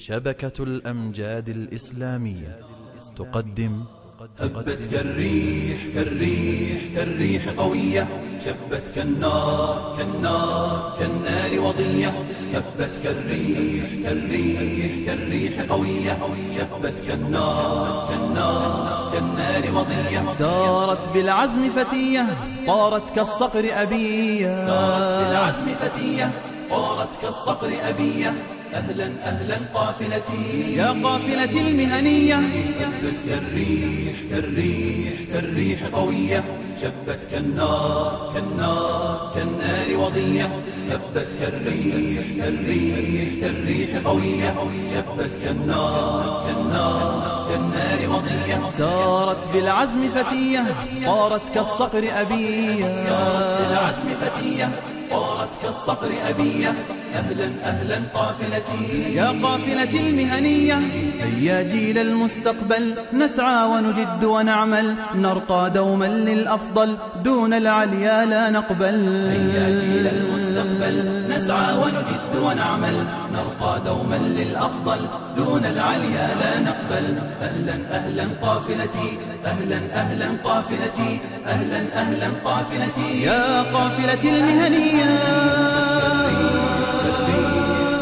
شبكة الأمجاد الإسلامية تقدم. هبت كالريح كالريح كالريح قوية، شبت كالنار كالنار كالنار وضية. هبت كالريح كالريح كالريح قوية، شبت كالنار كالنار كالنار وضية. سارت بالعزم فتية، طارت كالصقر أبية. سارت بالعزم فتية، طارت كالصقر أبية. أهلا أهلا قافلتي، يا قافلتي المهنية. هبت كالريح كالريح كالريح قوية، شبت كالنار كالنار كالنار وضية. هبت كالريح كالريح كالريح قوية، شبت كالنار كالنار كالنار وضية. سارت بالعزم فتية، طارت كالصقر أبية. سارت بالعزم فتية، طارت كالصقر أبية. أهلا أهلا قافلتي، يا قافلتي المهنية. هيا جيل المستقبل، نسعى ونجد ونعمل، نرقى دوما للأفضل، دون العليا لا نقبل. هيا جيل المستقبل، نسعى ونجد ونعمل، نرقى دوما للأفضل، دون العليا لا نقبل. أهلا أهلا قافلتي، أهلا أهلا قافلتي، أهلا أهلا قافلتي، يا قافلتي المهنية.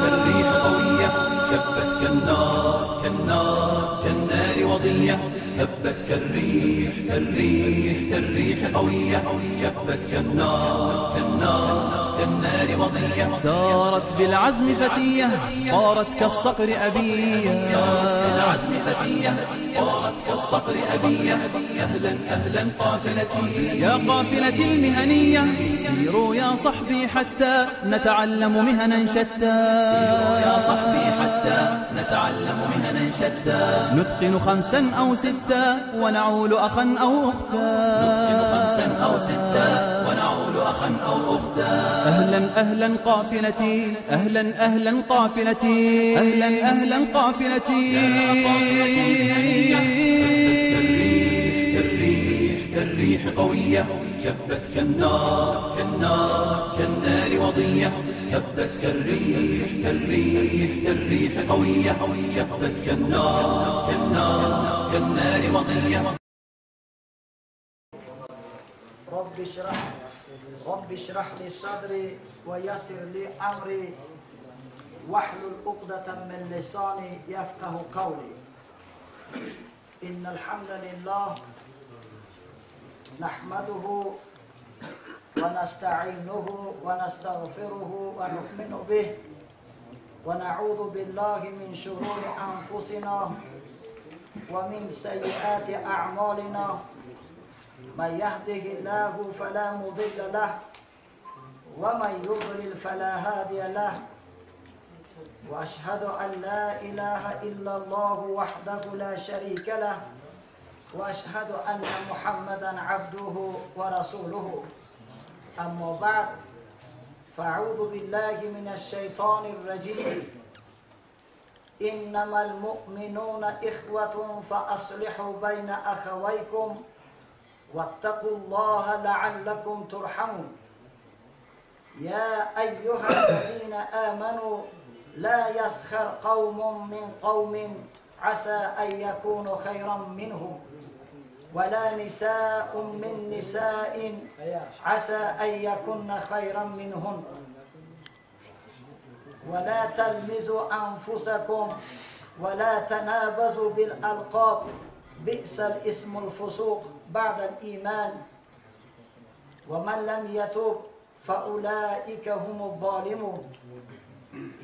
كالريح قوية، شبت كالنار كالنار كالنار وضية. هبت كالريح كالريح كالريح قوية، شبت كالنار كالنار كالنار وضية. سارت بالعزم فتية، طارت كالصقر أبية. سارت بالعزم فتية، طارت كالصقر أبية. أهلا أهلا قافلتي، يا قافلتي المهنية. سيروا يا صحبي حتى نتعلم مهنا شتى. سيروا يا صحبي حتى نتعلم مهنا شتى. نتقن 5 أو 6 ونعول أخا أو أختا. نتقن 5 أو 6 ونعول أخا أو أختا. أهلا أهلا قافلتي، أهلا أهلا قافلتي، أهلا أهلا قافلتي، يا قافلتي المهنية. هبت كالريح كالريح كالريح قوية، شبت كالنار كالنار كالنار وضية. هبت كالريح كالريح كالريح قوية، شبت كالنار كالنار كالنار وضية. رب اشرح لي صدري ويسر لي أمري واحلل عقدة من لساني يفقه قولي. إن الحمد لله نحمده ونستعينه ونستغفره ونؤمن به ونعوذ بالله من شرور أنفسنا ومن سيئات أعمالنا. من يهده الله فلا مضل له ومن يضلل فلا هادي له. وأشهد أن لا إله إلا الله وحده لا شريك له وأشهد أن محمدا عبده ورسوله. أما بعد، فأعوذ بالله من الشيطان الرجيم. إنما المؤمنون إخوة فأصلحوا بين أخويكم واتقوا الله لعلكم ترحمون. يا أيها الذين آمنوا لا يسخر قوم من قوم عسى أن يكونوا خيرا منهم ولا نساء من نساء عسى أن يكن خيرا منهن. ولا تلمزوا أنفسكم ولا تنابزوا بالألقاب، بئس الاسم الفسوق بعد الإيمان، ومن لم يتوب فأولئك هم الظالمون.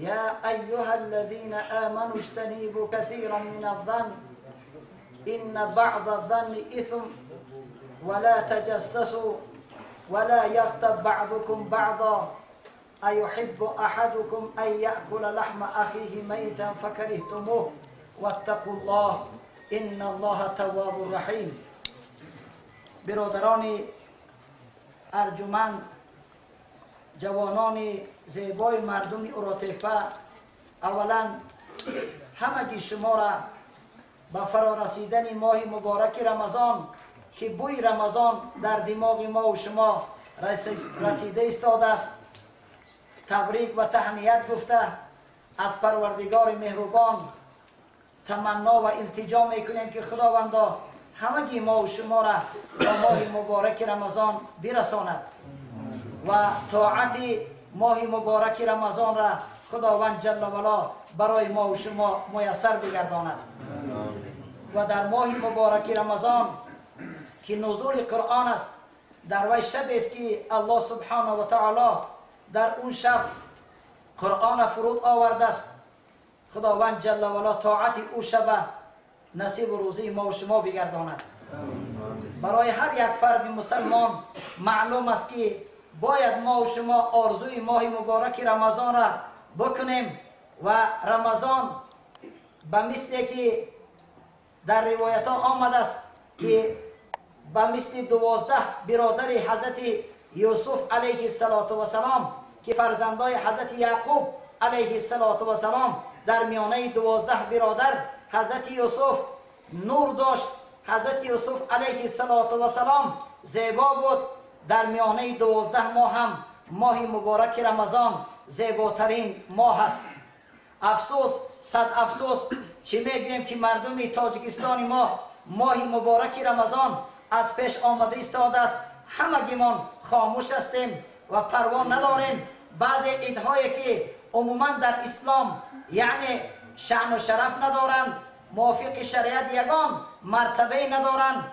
يا أيها الذين آمنوا اجتنبوا كثيرا من الظن إن بعض الظن إثم، ولا تجسسوا ولا يغتب بعضكم بعضا، أيحب أحدكم أن يأكل لحم أخيه ميتا فكرهتموه، واتقوا الله إن الله تواب رحيم. برادران ارجمند، جوانان زیبای مردم اوراتپه، اولا همگی شما را به فرارسیدن ماه مبارک رمضان که بوی رمضان در دماغ ما و شما رسیده ایستاده است تبریک و تهنیت گفته از پروردگار مهربان تمنا و التجا میکنیم که خداوندا همگی ما و شما را به ماه مبارک رمضان برساند و طاعت ماه مبارک رمضان را خداوند جل وعلا برای ما و شما میسر بگرداند. و در ماه مبارک رمضان که نزول قرآن است، در وی شب است که الله سبحانه و تعالی در اون شب قرآن فرود آورده است. خداوند جل وعلا طاعت او شب نصیب و روزی ما و شما بگرداند. برای هر یک فرد مسلمان معلوم است که باید ما و شما آرزوی ماه مبارک رمضان را بکنیم و رمضان به مثل که در روایت ها آمده است که به مثل 12 برادر حضرت یوسف علیه السلام که فرزندای حضرت یعقوب علیه السلام در میانه 12 برادر حضرت یوسف نور داشت. حضرت یوسف علیه السلام زیبا بود. در میانه 12 ماه هم ماه مبارک رمضان زیباترین ماه است. افسوس، صد افسوس، چی میگوییم که مردم تاجیکستان ما ماه مبارک رمضان از پیش آمده ایستاده است. همگیمان خاموش هستیم و پروا نداریم. بعضی عیدهایی که عموما در اسلام یعنی شأن و شرف ندارند، موافق شریعت یگان مرتبه ندارند،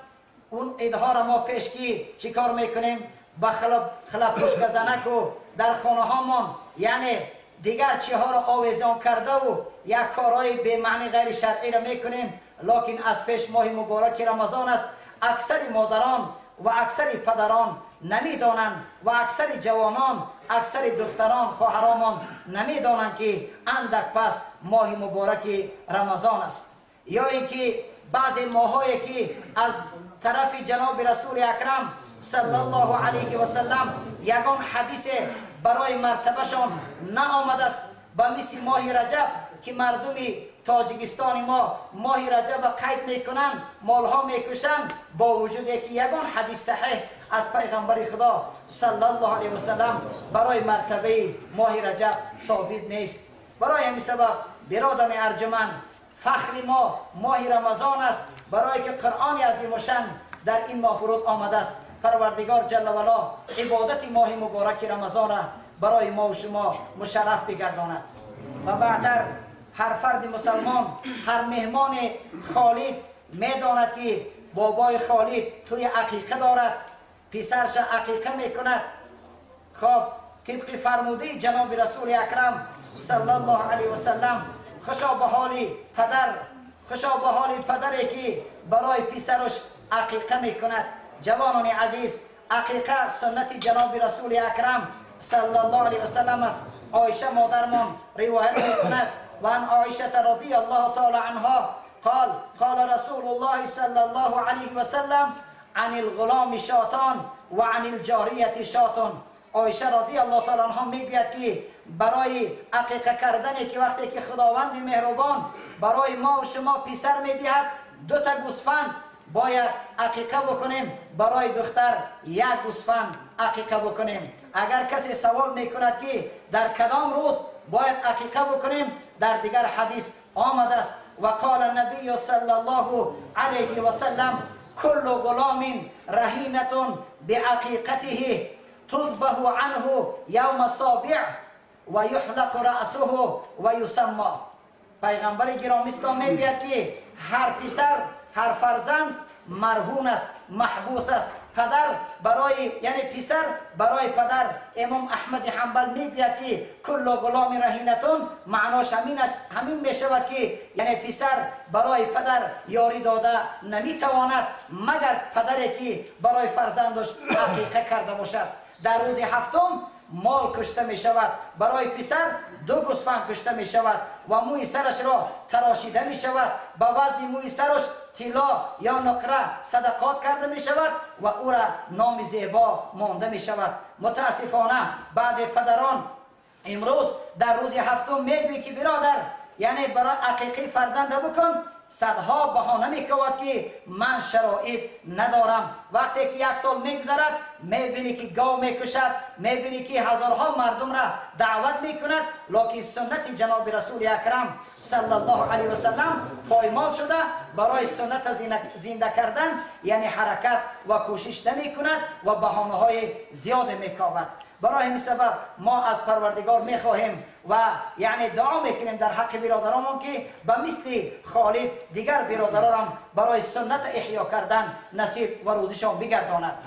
اون عیدها را ما پیشکی چیکار میکنیم؟ با خلپوشک زنک و در خانه هامان یعنی دیگر چیها را آویزان کرده و یک کارهای به معنی غیر شرعی را میکنیم. لکن از پیش ماه مبارک رمضان است. اکثر مادران و اکثر پدران نمیدانند و اکثر جوانان، اکثر دختران، خواهرانمان نمیدانند که اندک پس ماه مبارک رمضان است. یا اینکه بعضی ماهایی که از طرف جناب رسول اکرم صلی الله علیه و سلم یگان حدیث برای مرتبهشان نآمده است، به مثل ماه رجب که مردم تاجیکستان ما ماه رجب قید میکنند، مالها میکشند، با وجود که یگان حدیث صحیح از پیغمبر خدا صلی الله علیه و سلم برای مرتبه ماه رجب ثابت نیست. برای همین سبب برادر ارجمند، فخر ما ماه رمضان است، برای که قرآن عظیم الشان در این ماه فرود آمده است. پروردگار جل وعلا عبادت ماه مبارک رمضان را برای ما و شما مشرف بگرداند. و بعدتر هر فرد مسلمان، هر مهمان خالد میداند که بابای خالد توی عقیقه دارد، پسرش عقیقه میکند. خب طبق فرموده جناب رسول اکرم صلی الله علیه و سلم، خوشا به حال پدر، خوشا به حال پدری که برای پسرش عقیقه میکند. جوانان عزیز، عقیقه سنت جناب رسول اکرم صلی الله علیه و سلم است. عایشه مادرمان روایت میکند و عن عایشه رضی الله تعالی عنها قال قال رسول الله صلی الله علیه و سلم عن الغلام شاتان و عن الجاریه شاتان. عایشه رضی الله تعالی عنها میگوید که برای عقیقه کردن که وقتی که خداوند مهربان برای ما و شما پسر میدهد، 2 تا گوسفند باید عقیقه بکنیم، برای دختر 1 گوسفند عقیقه بکنیم. اگر کسی سوال میکند که در کدام روز باید عقیقه بکنیم، در دیگر حدیث آمده است و قال النبی صلی الله علیه و سلم کل غلام رهینة بعقیقته تذبح عنه یوم السابع و یحلق رأسه و یسمى. پیغمبر گرامی اسلام میگوید که هر پسر، هر فرزند مرهون است، محبوس است. پدر برای، یعنی پسر برای پدر. امام احمد حنبل میگوید که کل غلام رهینتون، معناش همین است، همین میشود که یعنی پسر برای پدر یاری داده نمیتواند مگر پدری که برای فرزندش عقیقه کرده باشد. در روز هفتم مال کشته می شود، برای پسر 2 گوسفند کشته می شود و موی سرش را تراشیده می شود، با وزن موی سرش طلا یا نقره صدقات کرده می شود و او را نام زیبا مانده می شود. متاسفانه بعضی پدران امروز در روز هفتم میگوی که برادر، یعنی برای عقیقه فرزند بکن، صدها بهانه میکند که من شرایط ندارم. وقتی که یک سال میگذرد میبینی که گاو میکشد، میبینی که هزارها مردم را دعوت میکند، لکن سنت جناب رسول اکرم صلی الله علیه و سلم پایمال شده، برای سنت زنده کردن یعنی حرکت و کوشش نمیکند و بهانه های زیاد میکاود. برای همین سبب ما از پروردگار میخواهیم و یعنی دعا میکنیم در حق برادرانمون که به مثل خالد دیگر برادرانم برای سنت احیا کردن نصیب و روزشان بگرداند.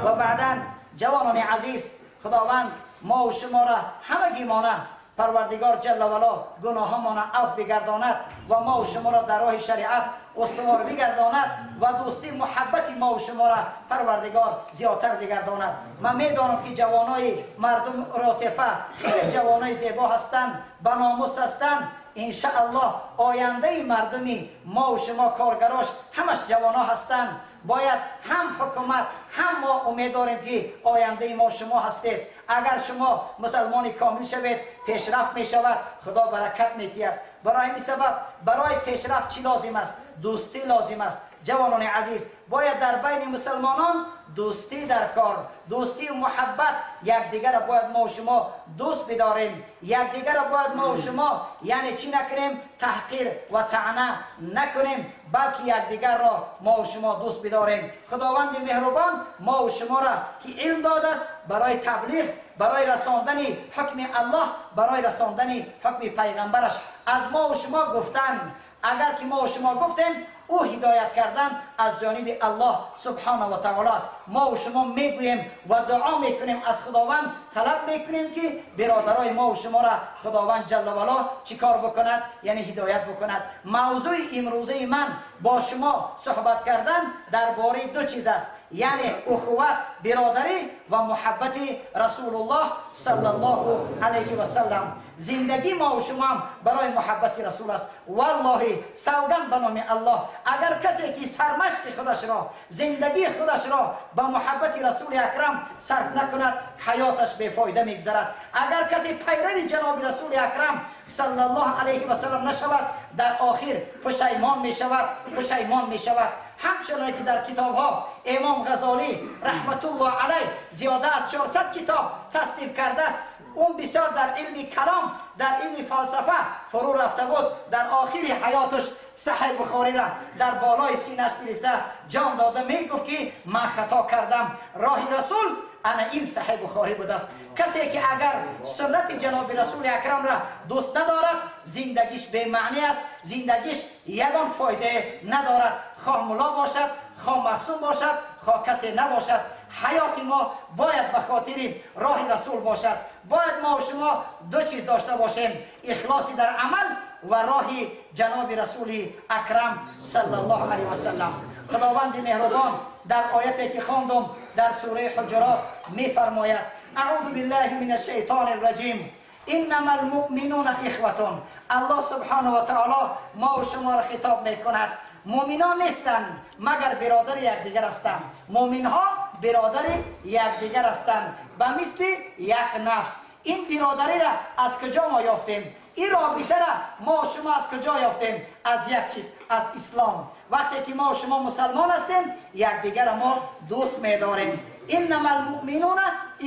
و بعدا جوانان عزیز، خداوند ما و شما را همگی مانه پروردگار جل وعلا گناهمان را عفو بگرداند و ما و شما را در راه شریعت استوار بگرداند و دوستی محبت ما و شما را پروردگار زیادتر بگرداند. من میدانم که جوانای مردم راتپه خیلی جوانای زیبا هستند، بناموس هستند. انشاءالله آینده مردمی ما و شما کارگراش همش جوانا هستند. باید هم حکومت هم ما امید داریم که آینده ما شما هستید. اگر شما مسلمان کامل شوید پیشرفت می شود، خدا برکت می دهد. برای این سبب برای پیشرفت چی لازم است؟ دوستی لازم است. جوانان عزیز، باید در بین مسلمانان دوستی در کار، دوستی و محبت، یکدیگر را باید ما و شما دوست بداریم، یکدیگر را باید ما و شما یعنی چی نکنیم؟ تحقیر و طعنه نکنیم، بلکه یکدیگر را ما و شما دوست بداریم. خداوند مهربان ما و شما را که علم داده است برای تبلیغ، برای رساندن حکم الله، برای رساندن حکم پیغمبرش از ما و شما گفتن. اگر که ما و شما گفتیم، او هدایت کردن از جانب الله سبحانه و تعالی است. ما و شما میگوییم و دعا میکنیم، از خداوند طلب میکنیم که برادرای ما و شما را خداوند جل و علا چیکار بکند؟ یعنی هدایت بکند. موضوع امروزه من با شما صحبت کردن درباره دو چیز است، یعنی اخوت، برادری و محبت رسول الله صلی الله علیه و سلم. زندگی ما و شما هم برای محبت رسول است. والله سوگند به نام الله، اگر کسی که سرمشق خودش را، زندگی خودش را به محبت رسول اکرم صرف نکند، حیاتش بی‌فایده میگذرد. اگر کسی پیرو جناب رسول اکرم صلی الله علیه و سلم نشود، در آخر پشیمان میشود، پشیمان میشود. همچنان که در کتاب ها امام غزالی رحمت الله علیه زیاده از 400 کتاب تصنیف کرده است، اون بسیار در علم کلام، در علم فلسفه فرو رفته بود. در آخر حیاتش صحیح بخاری را در بالای سینه‌اش گرفته جان داده، میگفت که من خطا کردم، راه رسول انا این صحیح بخاری بوده است. کسی که اگر سنت جناب رسول اکرم را دوست ندارد، زندگیش بی معنی است، زندگیش یگان فایده ندارد، خواه ملا باشد، خواه مخصوم باشد، خواه کسی نباشد. حیات ما باید به خاطر راه رسول باشد. باید ما و شما دو چیز داشته باشیم، اخلاصی در عمل و راه جناب رسول اکرم صلی الله علیه و سلم. خداوند مهربان در آیتی که خواندم در سوره حجرات میفرماید: اعوذ بالله من الشیطان الرجیم، انما المؤمنون اخوة. الله سبحانه و تعالی ما و شما را خطاب میکند. مؤمنان نیستند مگر برادر یکدیگر هستند. مؤمن ها برادر یکدیگر هستند به مثل یک نفس. این برادری را از کجا ما یافتیم؟ این رابطه را ما و شما از کجا یافتیم؟ از یک چیز، از اسلام. وقتی که ما و شما مسلمان هستیم، یکدیگر ما دوست می‌داریم. انما المؤمنون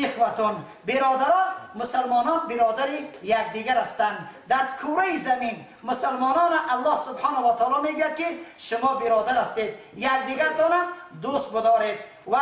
اخوة. برادران مسلمانان برادر یکدیگر هستند. در کره زمین مسلمانان الله سبحانه و تعالی میگوید که شما برادر هستید، یکدیگرتان دوست بدارید. و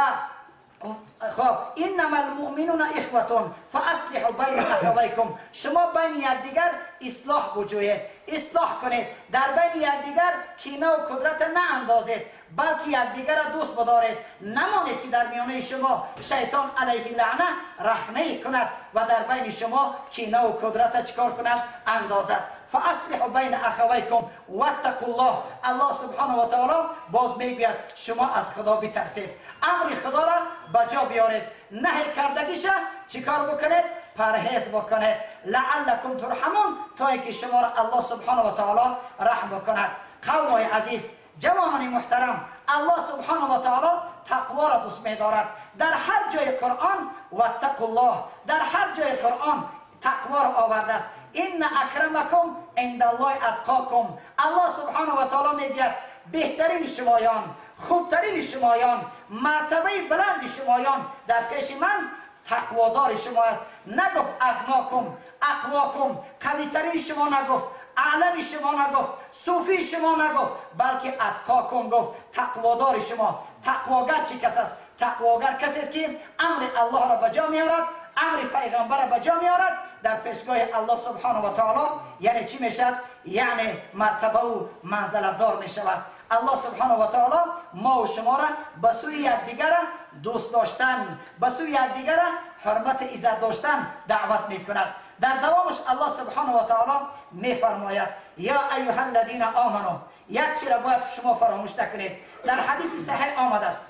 خب انما المؤمنون اخوة فاصلحوا بین اخویکم. شما بین یکدیگر اصلاح بجویید، اصلاح کنید، در بین یکدیگر کینه و کدرت نه اندازید، بلکه یکدیگر را دوست بدارید. نمانید که در میانه شما شیطان علیه لعنه رحمه کند و در بین شما کینه و کدرت چکار کند؟ اندازد. فاصلحوا بین اخویکم واتقوا الله. الله سبحانه و تعالی باز میگوید شما از خدا بترسید، امر خدا را به جا بیارید، نهی کردگیشه چیکار بکنید؟ پرهیز بکنید. لعلکم ترحمون، تا اینکه شما را الله سبحانه و تعالی رحم بکند. قوم عزیز، جوانان محترم، الله سبحانه و تعالی تقوا را دوست می‌دارد. در هر جای قرآن واتقوا الله، در هر جای قرآن تقوا را آورده است. إن أكرمكم عند الله أتقاكم. الله سبحانه و تعالی میگوید بهترین شمایان، خوبترین شمایان، مرتبه بلند شمایان در پیش من تقوادار شما است. نگفت اغناکم، اقواکم، قویترین شما نگفت، اعلم شما نگفت، صوفی شما نگفت، بلکه اتقاکم گفت، تقوادار شما. تقواگر چی کس است؟ تقواگر کسی است که امر الله را به جا میارد، امر پیغمبر را به جا میارد در پیشگاه الله سبحانه و تعالی. یعنی چی میشد؟ یعنی مرتبه و منزله دار میشود. الله سبحانه و تعالی ما و شما را به سوی یکدیگر دوست داشتن، به سوی یکدیگر حرمت عزت داشتن دعوت میکند. در دوامش الله سبحانه و تعالی میفرماید یا ایها الذین آمنو. یک چیز را باید شما فراموش نکنید. در حدیث صحیح آمده است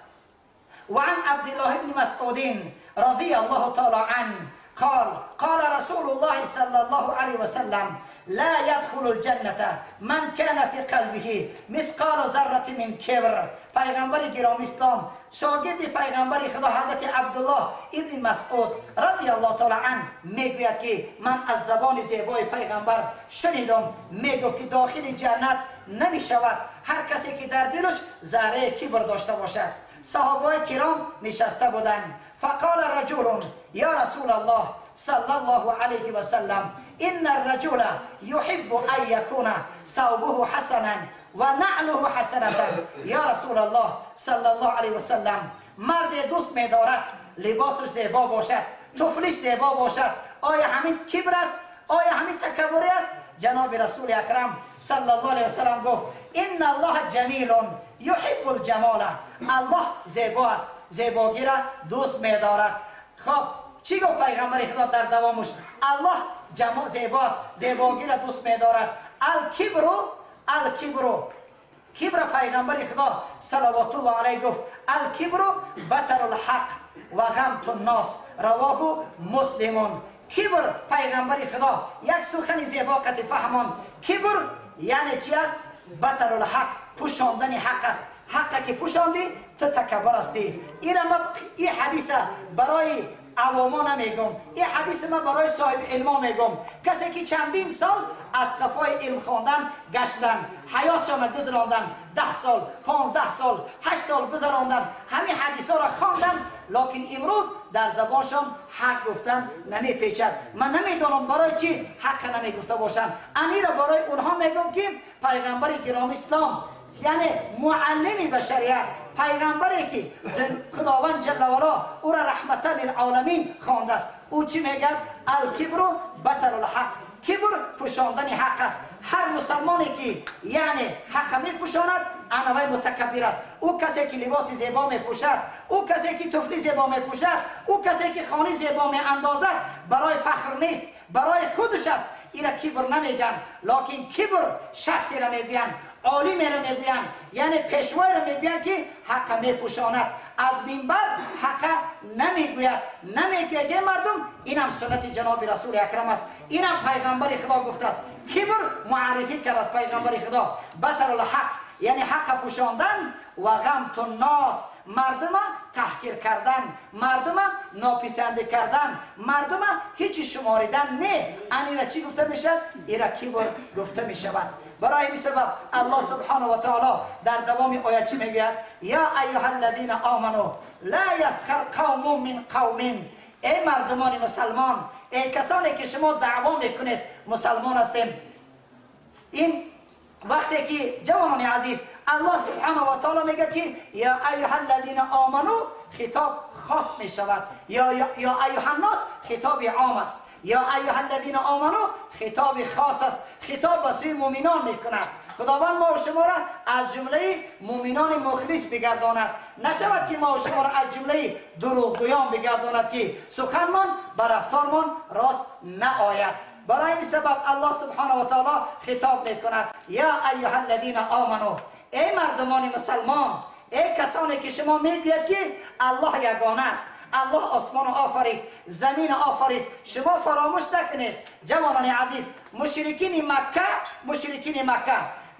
وعن عبد الله بن مسعود رضی الله تعالی عنه قال قال رسول الله صلى الله عليه وسلم لا يدخل الجنة من كان في قلبه مثقال ذرة من کبر. پیغمبر گرامی اسلام، شاگرد پیغمبر خدا حضرت عبدالله ابن مسعود رضی الله تعالی عنه میگوید که من از زبان زیبای پیغمبر شنیدم، میگفت که داخل جنت نمیشود هر کسی که در دلش ذره کبر داشته باشد. صحابه کرام نشسته بودند. فقال رجل یا رسول الله صلى الله عليه وسلم إن الرجل يحب أن يكون ثوبه حسنا ونعله حسنة. یا رسول الله صلى الله عليه وسلم، مرد دوست می‌دارد لباسش زیبا باشد، طفلش زیبا باشد، آیا همین کبر است؟ آیا همین تکبر است؟ جناب رسول اکرم صلی الله علیه وسلم گفت ان الله جمیل یحب الجمال. الله زیبا است، زیباگی را دوست می‌دارد. خب چی گفت پیغمبر خدا در دوامش؟ الله جمال زیباست، زیباگی را دوست می‌دارد. الکبر، الکبر، کبر پیغمبر خدا صلوات الله علیه گفت الکبر بطر الحق و غمط الناس، رواه مسلمون. کبر پیغمبر خدا یک سخن زیبا قطع فهمان. کبر یعنی چی است؟ بطر الحق، پوشاندن حق است. حق که پوشاندی تو تکبر هستی. این حدیث برای عواما نمیگم، این حدیث من برای صاحب علما میگم، کسی که چندین سال از قفای علم خواندن گشتن، حیاتشان گذراندن، 10 سال، 15 سال، 8 سال گذراندن، همین حدیث ها را خواندن، لکن امروز در زبانشان حق گفتن نمیپیچد. من نمیدانم برای چی حق نمیگفته باشن. انی را برای اونها میگم که پیغمبر گرامی اسلام، یعنی معلم بشریت، پیغمبری که خداوند جل وعلا او را رحمت للعالمین خوانده است، او چی میگه؟ الکبر بطر الحق. کبر پوشاندن حق است. هر مسلمانی که یعنی حق میپوشاند انوای متکبر است. او کسی که لباس زیبا میپوشد، او کسی که طفلی زیبا میپوشد، او کسی که خانه زیبا میاندازد، برای فخر نیست، برای خودش است. اینا کبر نمیگن، لکن کبر شخصی را میگن، عالمی را میگویند، یعنی پیشوای را میگویند که حق میپوشاند، از منبر حق نمیگوید، نمیگوید مردم. اینم سنت جناب رسول اکرم است، اینم پیغمبر خدا گفته است. کبر معرفی کرد از پیغمبر خدا بطر الحق، یعنی حق پوشاندن و غمط الناس، مردم تحقیر کردن، مردم ناپسند کردن، مردم هیچ شماریدن نه. ان را چی گفته میشد؟ ایرا کبر گفته میشود. برای این سبب الله سبحانه و تعالی در دوام آیه چی میگوید؟ یا ایها الذین آمنوا لا یسخر قوم من قوم. ای مردمان مسلمان، ای کسانی که شما دعوا میکنید مسلمان هستیم. این وقتی که جوانان عزیز الله سبحانه و تعالی میگه که یا ایها الذین آمنوا، خطاب خاص میشود. یا ایها الناس خطاب عام است، یا ایها الذین آمنوا خطاب خاص است، خطاب به سوی مؤمنان میکند. خداوند ما و شما را از جمله مؤمنان مخلص بگرداند، نشود که ما و شما را از جمله دروغگویان بگرداند که سخنمان بر رفتارمان راست نآید. برای این سبب الله سبحانه و تعالی خطاب میکند یا ایها الذین آمنوا، ای مردمان مسلمان، ای کسانی که شما میگویید که الله یگانه است، الله آسمان آفرید، زمین آفرید، شما فراموش نکنید جوانان عزیز، مشرکین مکه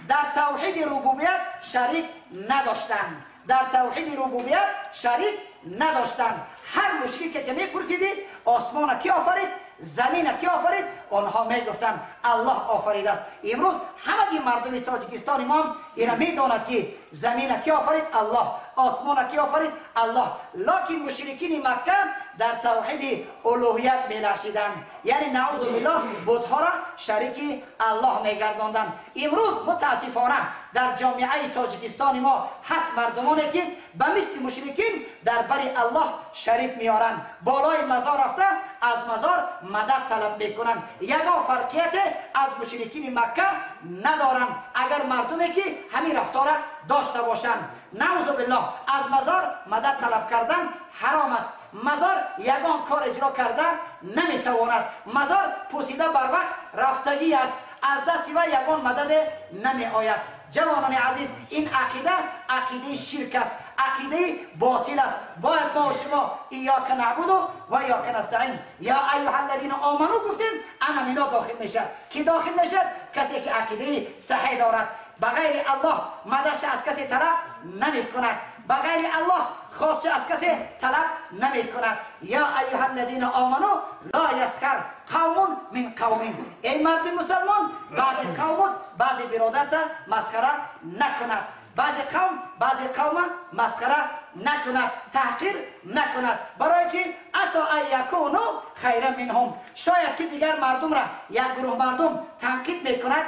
در توحید ربوبیت شریک نداشتند، در توحید ربوبیت شریک نداشتند. هر مشرکی که میپرسیدید آسمان کی آفرید، زمین کی آفرید؟ آنها میگفتند الله آفرید است. امروز همه مردم تاجیکستان ما اینا میداند که زمین کی آفرید؟ الله. آسمان کی آفرید؟ الله. لکن مشرکین مکه در توحید الوهیت میلغشیدند، یعنی نعوذ بالله بتها را شریک الله میگرداندند. امروز متاسفانه در جامعه تاجیکستان ما هست مردمانی که به مثل مشرکین در بر الله شریک میارند، بالای مزار رفته از مزار مدد طلب میکنند. یگان فرقیت از مشرکین مکه ندارند اگر مردمی که همین رفتار داشته باشند. نعوذ بالله از مزار مدد طلب کردن حرام است. مزار یگان کار اجرا کرده نمیتواند. مزار پوسیده بر وقت رفتگی است، از دست و یگان مدد نمی آید. جوانان عزیز، این عقیده عقیده شرک است، عقیده باطل است. باید ما شما ایاک نعبد و ایاک نستعین یا ایها الذین آمنو گفتیم، انا مینا داخل میشه. کی داخل میشه؟ کسی که عقیده صحیح دارد، بغیر الله مددش از کسی طلب نمی کند، بغیر الله خاصش از کسی طلب نمی کند. یا ایها الذین آمنو لا یسخر قوم من قوم. ای مرد مسلمان، بعضی قوم بعضی برادرت مسخره نکند، بعضی قوم بعضی قوم مسخره نکند، تحقیر نکند. برای چی؟ عسی ان یکونوا خیرا منهم. شاید که دیگر مردم را یک گروه مردم تنقید میکند،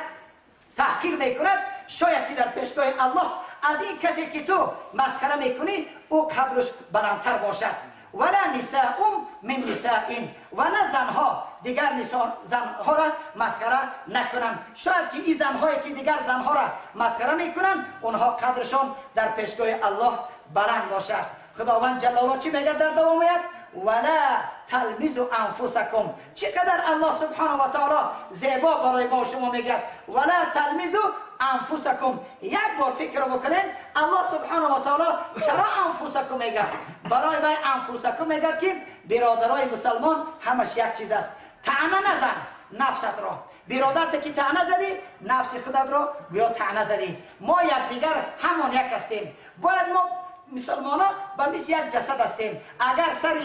تحقیر میکند، شاید که در پیشگاه الله از این کسی که تو مسخره میکنی او قدرش بلندتر باشد. ولا نساء من نساء، و نه زنها دیگر زنها را مسخره نکنند. شاید که این زنهایی که دیگر زنها را مسخره میکنند اونها قدرشان در پیشگاه الله بلند باشد. خداوند جلاله چی میگه در دوام آیت؟ ولا تلمزوا انفسکم. چقدر الله سبحانه و تعالی زیبا برای ما شما میگه ولا تلمزوا انفسکم. یک بار فکر بکنین الله سبحانه و تعالی چرا انفسکم میگه؟ برای وای انفسکم میگه که برادرای مسلمان همش یک چیز است. طعنه نزن نفست را، برادرت که طعنه زدی نفس خودت را گویا طعنه زدی. ما یکدیگر همان یک هستیم. باید ما مسلمان ها به مثل یک جسد هستیم. اگر سر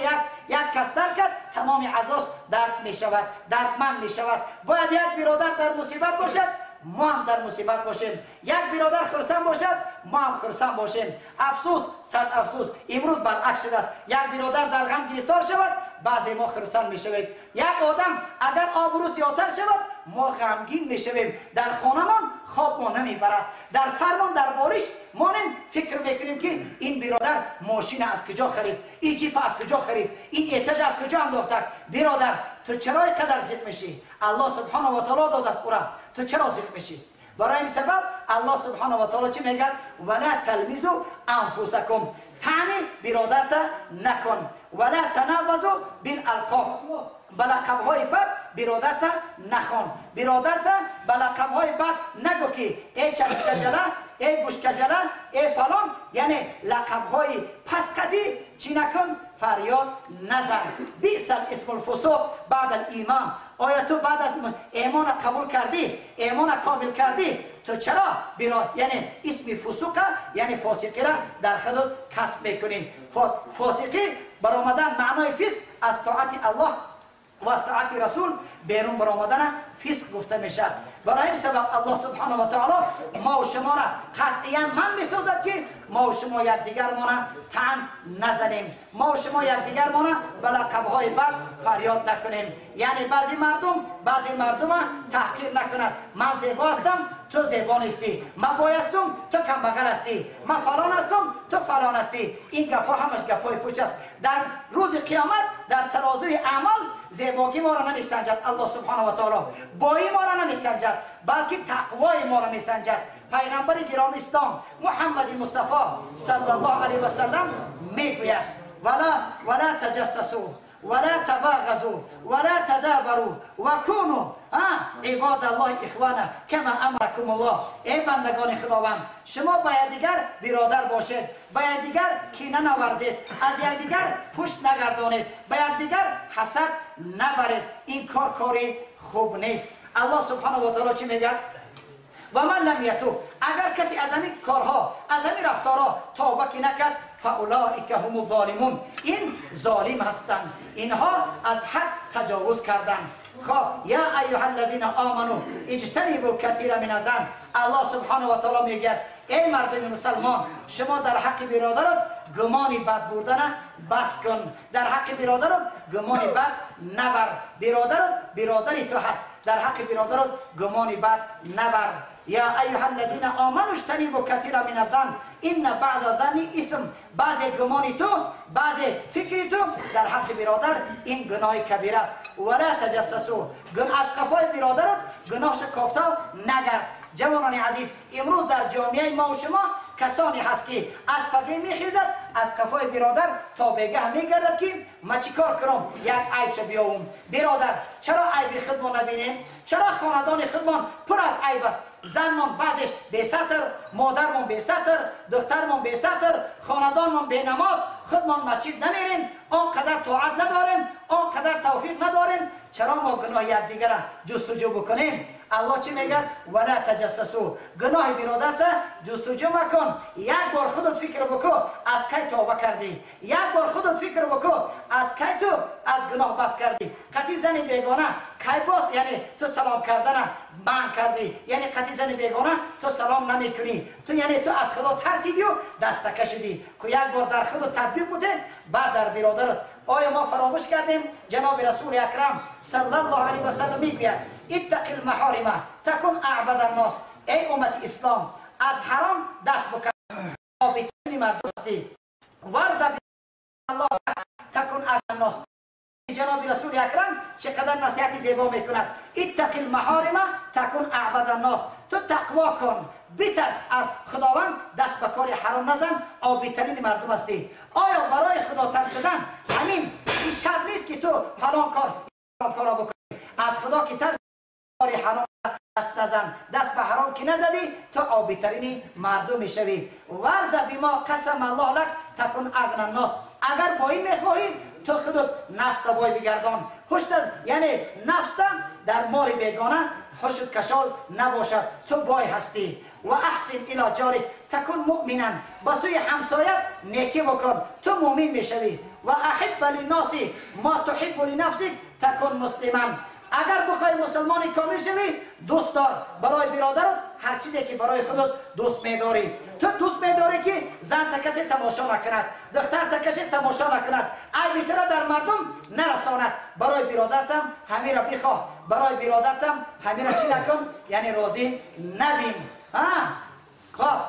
یک کس درد کرد تمام اعضاش درد می شود، دردمند می شود. باید یک برادر در مصیبت باشد ما هم در مصیبت باشیم، یک برادر خرسند باشد ما هم خرسند باشیم. افسوس، صد افسوس، امروز برعکس شده است. یک برادر در غم گرفتار شود بعضی ما خرسند می شویم. یک آدم اگر آبرو زیادتر شود ما غمگین می شویم. در خانمان خواب ما نمی برد، در سرمان در بارش مانیم فکر میکنیم که این برادر ماشین از کجا خرید، این جیپ از کجا خرید، این اتاج از کجا انداخته. برادر تو چرا اینقدر ضیق میشی؟ الله سبحانه و تعالی داد از او را، تو چرا ضیق میشی؟ برای این سبب الله سبحانه و تعالی چی میگه؟ ولا تلمزوا انفسکم. طعنه برادرت نکن. ولا تنابزوا بالالقاب. به لقب‌های بد برادرت نخوان، برادرت به لقب‌های بد نگو که ای چشم کجله، ای گوش کجله، ای فلان، یعنی لقب‌های پس قدی چی نکن؟ فریاد نزن. بیس الاسم الفسوق بعد الایمان. آیا تو بعد از ایمان قبول کردی، ایمان کامل کردی، تو چرا یعنی اسم فسوق یعنی فاسقی را در خود کسب میکنی؟ فاسقی برآمدن معنای فسق از طاعت الله و از طاعت رسول بیرون برآمدن فسق گفته میشد. برای این سبب الله سبحانه و تعالی ما و شما را قطعیا من میسازد که ما و شما یکدیگر ما تن نزنیم، ما و شما یکدیگر ما به لقب‌های بد فریاد نکنیم. یعنی بعضی مردم تحقیر نکند. من زیبا هستم تو زیبا نیستی، من بایستم تو کمبغل هستی، من فلان هستم تو فلان هستی. این گپا همش گپای پوچ است. در روز قیامت در ترازوی اعمال زیباگی ما را نمیسنجد الله سبحانه و تعالی، بایی ما را نمیسنجد، بلکه تقوای ما را میسنجد. پیغمبر گرامی اسلام محمد مصطفی صلی الله علیه و سلم میگوید ولا تجسسوا ولا تباغضوا ولا تدابروا وكونوا عباد الله اخوانا كما امركم الله. ای بندگان خداوند، شما با یکدیگر برادر باشید، با یکدیگر کینه نورزید، از یکدیگر پشت نگردانید، با یکدیگر حسد نبرید. این کار کاری خوب نیست. الله سبحانه و تعالی چی میگه؟ و من لم یتوب، اگر کسی از همین کارها، از همین رفتارها توبه که نکرد، فاولئک هم الظالمون. این ظالم هستند، اینها از حد تجاوز کردند. خب یا ایها الذین آمنوا اجتنبوا کثیرا من الظن. الله سبحانه و تعالی میگه ای مردم مسلمان، شما در حق برادرت گمان بد بردن بس کن، در حق برادرت گمان بد نبر. برادرت برادری تو هست، در حق برادرت گمان بد نبر. یا ایها الذین آمنوا اجتنبوا کثیرا من الظن ان بعض الظن اثم. بعض گمان تو، بعض فکر تو در حق برادر این گناه کبیر است. ولا تجسسوا، از قفای برادرت گناهش کافته نگرد. جوانان عزیز، امروز در جامعه ما و شما کسانی هست که از پگه میخیزد از قفای برادر تا بگه میگردد که ما چی کار کنم، یک عیب بیاوم. برادر چرا عیب خودمان نبینیم؟ چرا خاندان خودمان پر از عیب است؟ زنمان بعضش بی ستر، مادرمان بی ستر، دخترمان بی ستر، خاندانمان بی نماز، خودمان مسجد نمیریم، آنقدر طاعت نداریم، آنقدر توفیق نداریم. چرا ما گناه یکدیگر را جستجو بکنیم؟ الله چی میگه؟ ولا تجسسوا. گناه برادرت جستجو مکن. یک بار خودت فکر بکن از کی توبه کردی، یک بار خودت فکر بکن از کی تو از گناه بس کردی. قطعی زن بیگانه کی باز، یعنی تو سلام کردن منع کردی، یعنی قطعی زن بیگانه تو سلام نمیکنی، تو یعنی تو از خدا ترسیدی و دست کشیدی که یک بار در خودت تطبیق بوده بعد در برادرت. آیا ما فراموش کردیم؟ جناب رسول اکرم صلی الله علیه و سلم میگوید اتق المحارم تکن اعبد الناس. ای امت اسلام، از حرام دست بکش، عابدین مردم هستی. ورض الله تکن اغنى الناس. جناب رسول اکرم چقدر نصیحت زیبا میکند. اتق المحارم تکن اعبد الناس. تو تقوا کن، بترس از خداوند، دست به کار حرام نزن، عابدترین مردم هستی. آیا برای خدا تر شدن همین این شرط نیست که تو فلان کار کارا بکنی؟ از خدا که ترس، کار حرام دست نزن، دست به حرام که نزدی تو عابدترین مردم میشوی. ورز بما قسم الله لک تکن اغنى الناس. اگر با این میخواهی تو خودت نفس بای بگردان، هشت یعنی نفس در مال بیگانه هشت کشال نباشد، تو بای هستی. و احسن الی جارک تکن مؤمنا. با سوی همسایت نیکی بکن، تو مؤمن میشوی. و احب للناس ما تحب لنفسک تکن مسلما. اگر بخوای مسلمان کامل شوی، دوست دار برای برادرت هر چیزی که برای خودت دوست میداری. تو دوست میداری که زن تا کسی تماشا نکند، دختر تا کسی تماشا نکند، عیب تو را در مردم نرساند. برای برادرتم همین را بخواه، برای برادرتم همین را چی نکن، یعنی راضی نبین. خب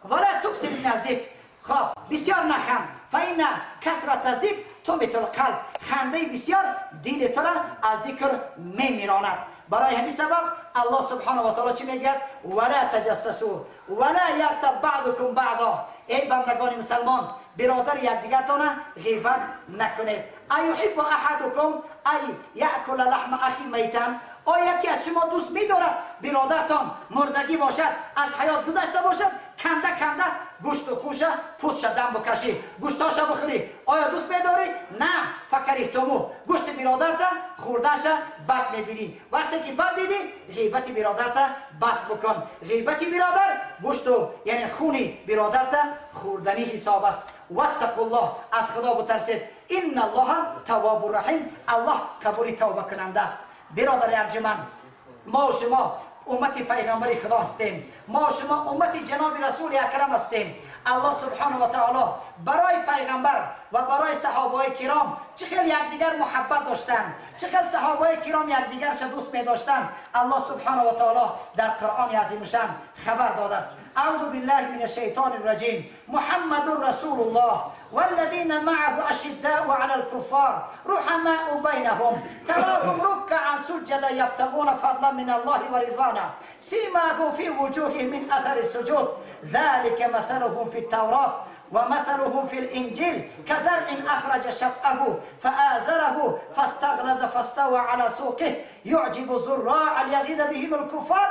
ولا تکثر من الذکر. خب بسیار نخند، فإن کثرت الذکر تمیت القلب. خنده بسیار دل تو را از ذکر میمیراند. برای همین سبب الله سبحانه و تعالی چی میگه؟ ولا تجسسوا ولا یغتب بعضکم بعضا. ای بندگان مسلمان، برادر یکدیگرتان غیبت نکنید. ایحب احدکم ای یأکل لحم اخی میتا. آیا یکی از شما دوست می‌دارد برادرتان مردگی باشد، از حیات گذشته باشد، کنده کنده گوشت و خوشه پوستش دم بکشی، گوشتاشو بخوری؟ آیا دوست می‌داری؟ نه. فکریهتمو. گوشت برادرت خوردهش بد می‌بینی. وقتی که بد دیدی غیبت برادرت بس بکن. غیبت برادر گوشت و یعنی خونی برادرت خوردنی حساب است. واتقوا الله، از خدا بترسید. ان الله تواب رحیم. الله قبول توبه کننده است. برادر ارجمند، ما و شما امت پیغمبر خدا هستیم، ما و شما امت جناب رسول اکرم هستیم. الله سبحانه و تعالی برای پیغمبر و برای صحابه کرام چه خیلی یکدیگر محبت داشتن، چه خیلی صحابه کرام یکدیگرش دوست می داشتن. الله سبحانه و تعالی در قرآن عظیم شان خبر داده است. اعوذ بالله من الشیطان الرجیم. محمد رسول الله والذین معه اشداء علی الكفار رحماء بینهم تراهم رکعا سجدا یبتغون فضلا من الله ورضوانه سیماهم فی وجوههم من اثر السجود ذلك مثلهم في التوراة ومثلهم في الإنجيل كزرع أخرج شطأه فآزره فاستغلظ فاستوى على سوقه يعجب الزراع ليغيظ بهم الكفار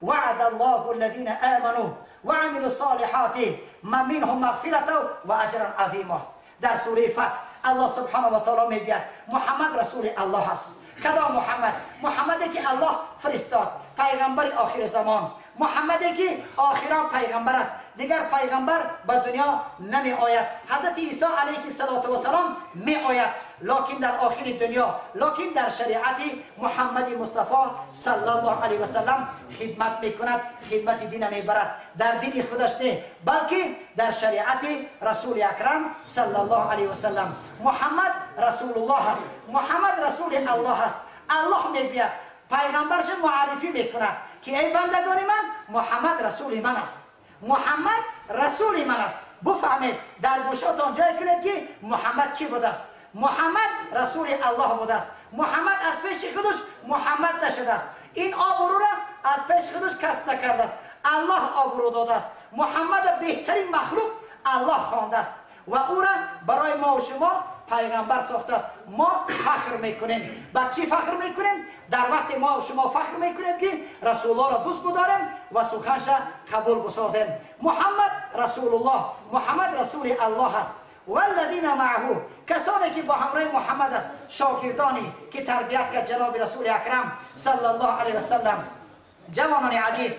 وعد الله الذين آمنوا وعملوا الصالحات ما منهم مغفرة وأجرا عظيما. در سوره فتح الله سبحانه و تعالی میگوید محمد رسول الله است. کدام محمد؟ محمدی که الله فرستاد، پیغمبر آخر زمان. Муҳаммаде ки охирон пайғамбар аст, дигар пайғамбар ба дунё намеояд. Ҳазрати Исо алайҳи салоту вассалом меояд, лекин дар охири дунё, лекин дар шариати Муҳаммади Мустафо саллаллоҳу алайҳи васаллам хидмат мекунад, хидмати дина мебарад. Дар дини худаш не, балки дар шариати Расули Акрам саллаллоҳу алайҳи васаллам. Муҳаммад Расулуллоҳ аст, Муҳаммад Расули Аллоҳ аст. Аллоҳ мегӯяд, пайғамбарш муаррифӣ мекунад ки эй бандагони ман, Муҳаммад расули ман аст, Муҳаммад расули ман аст. Буфаҳмед, дар гӯшотон ҷой кунед ки Муҳаммад кӣ будааст. Муҳаммад расули Аллоҳ будааст. Муҳаммад аз пеши худаш Муҳаммад нашудааст. Ин обрӯро аз пеши худаш касб накардааст, Аллоҳ обрӯ додааст. Муҳаммад беҳтарин махлуқ Аллоҳ хондааст ва ӯро барои мо ва шумо пайғамбар сохтааст. Мо фахр мекунем. Ба чӣ фахр мекунем? Дар вақте мо шумо фахр мекунем ки Расулуллоҳро дӯст бидорем ва суханша қабул бисозем. Муҳаммад Расулуллоҳ, Муҳаммад Расули Аллоҳ аст. Валлазина маъаҳу, касоне ки бо ҳамроҳи Муҳаммад аст, шогирдоне ки тарбият кард ҷаноби Расули Акрам саллаллоҳу алайҳи васаллам. Ҷавонони азиз,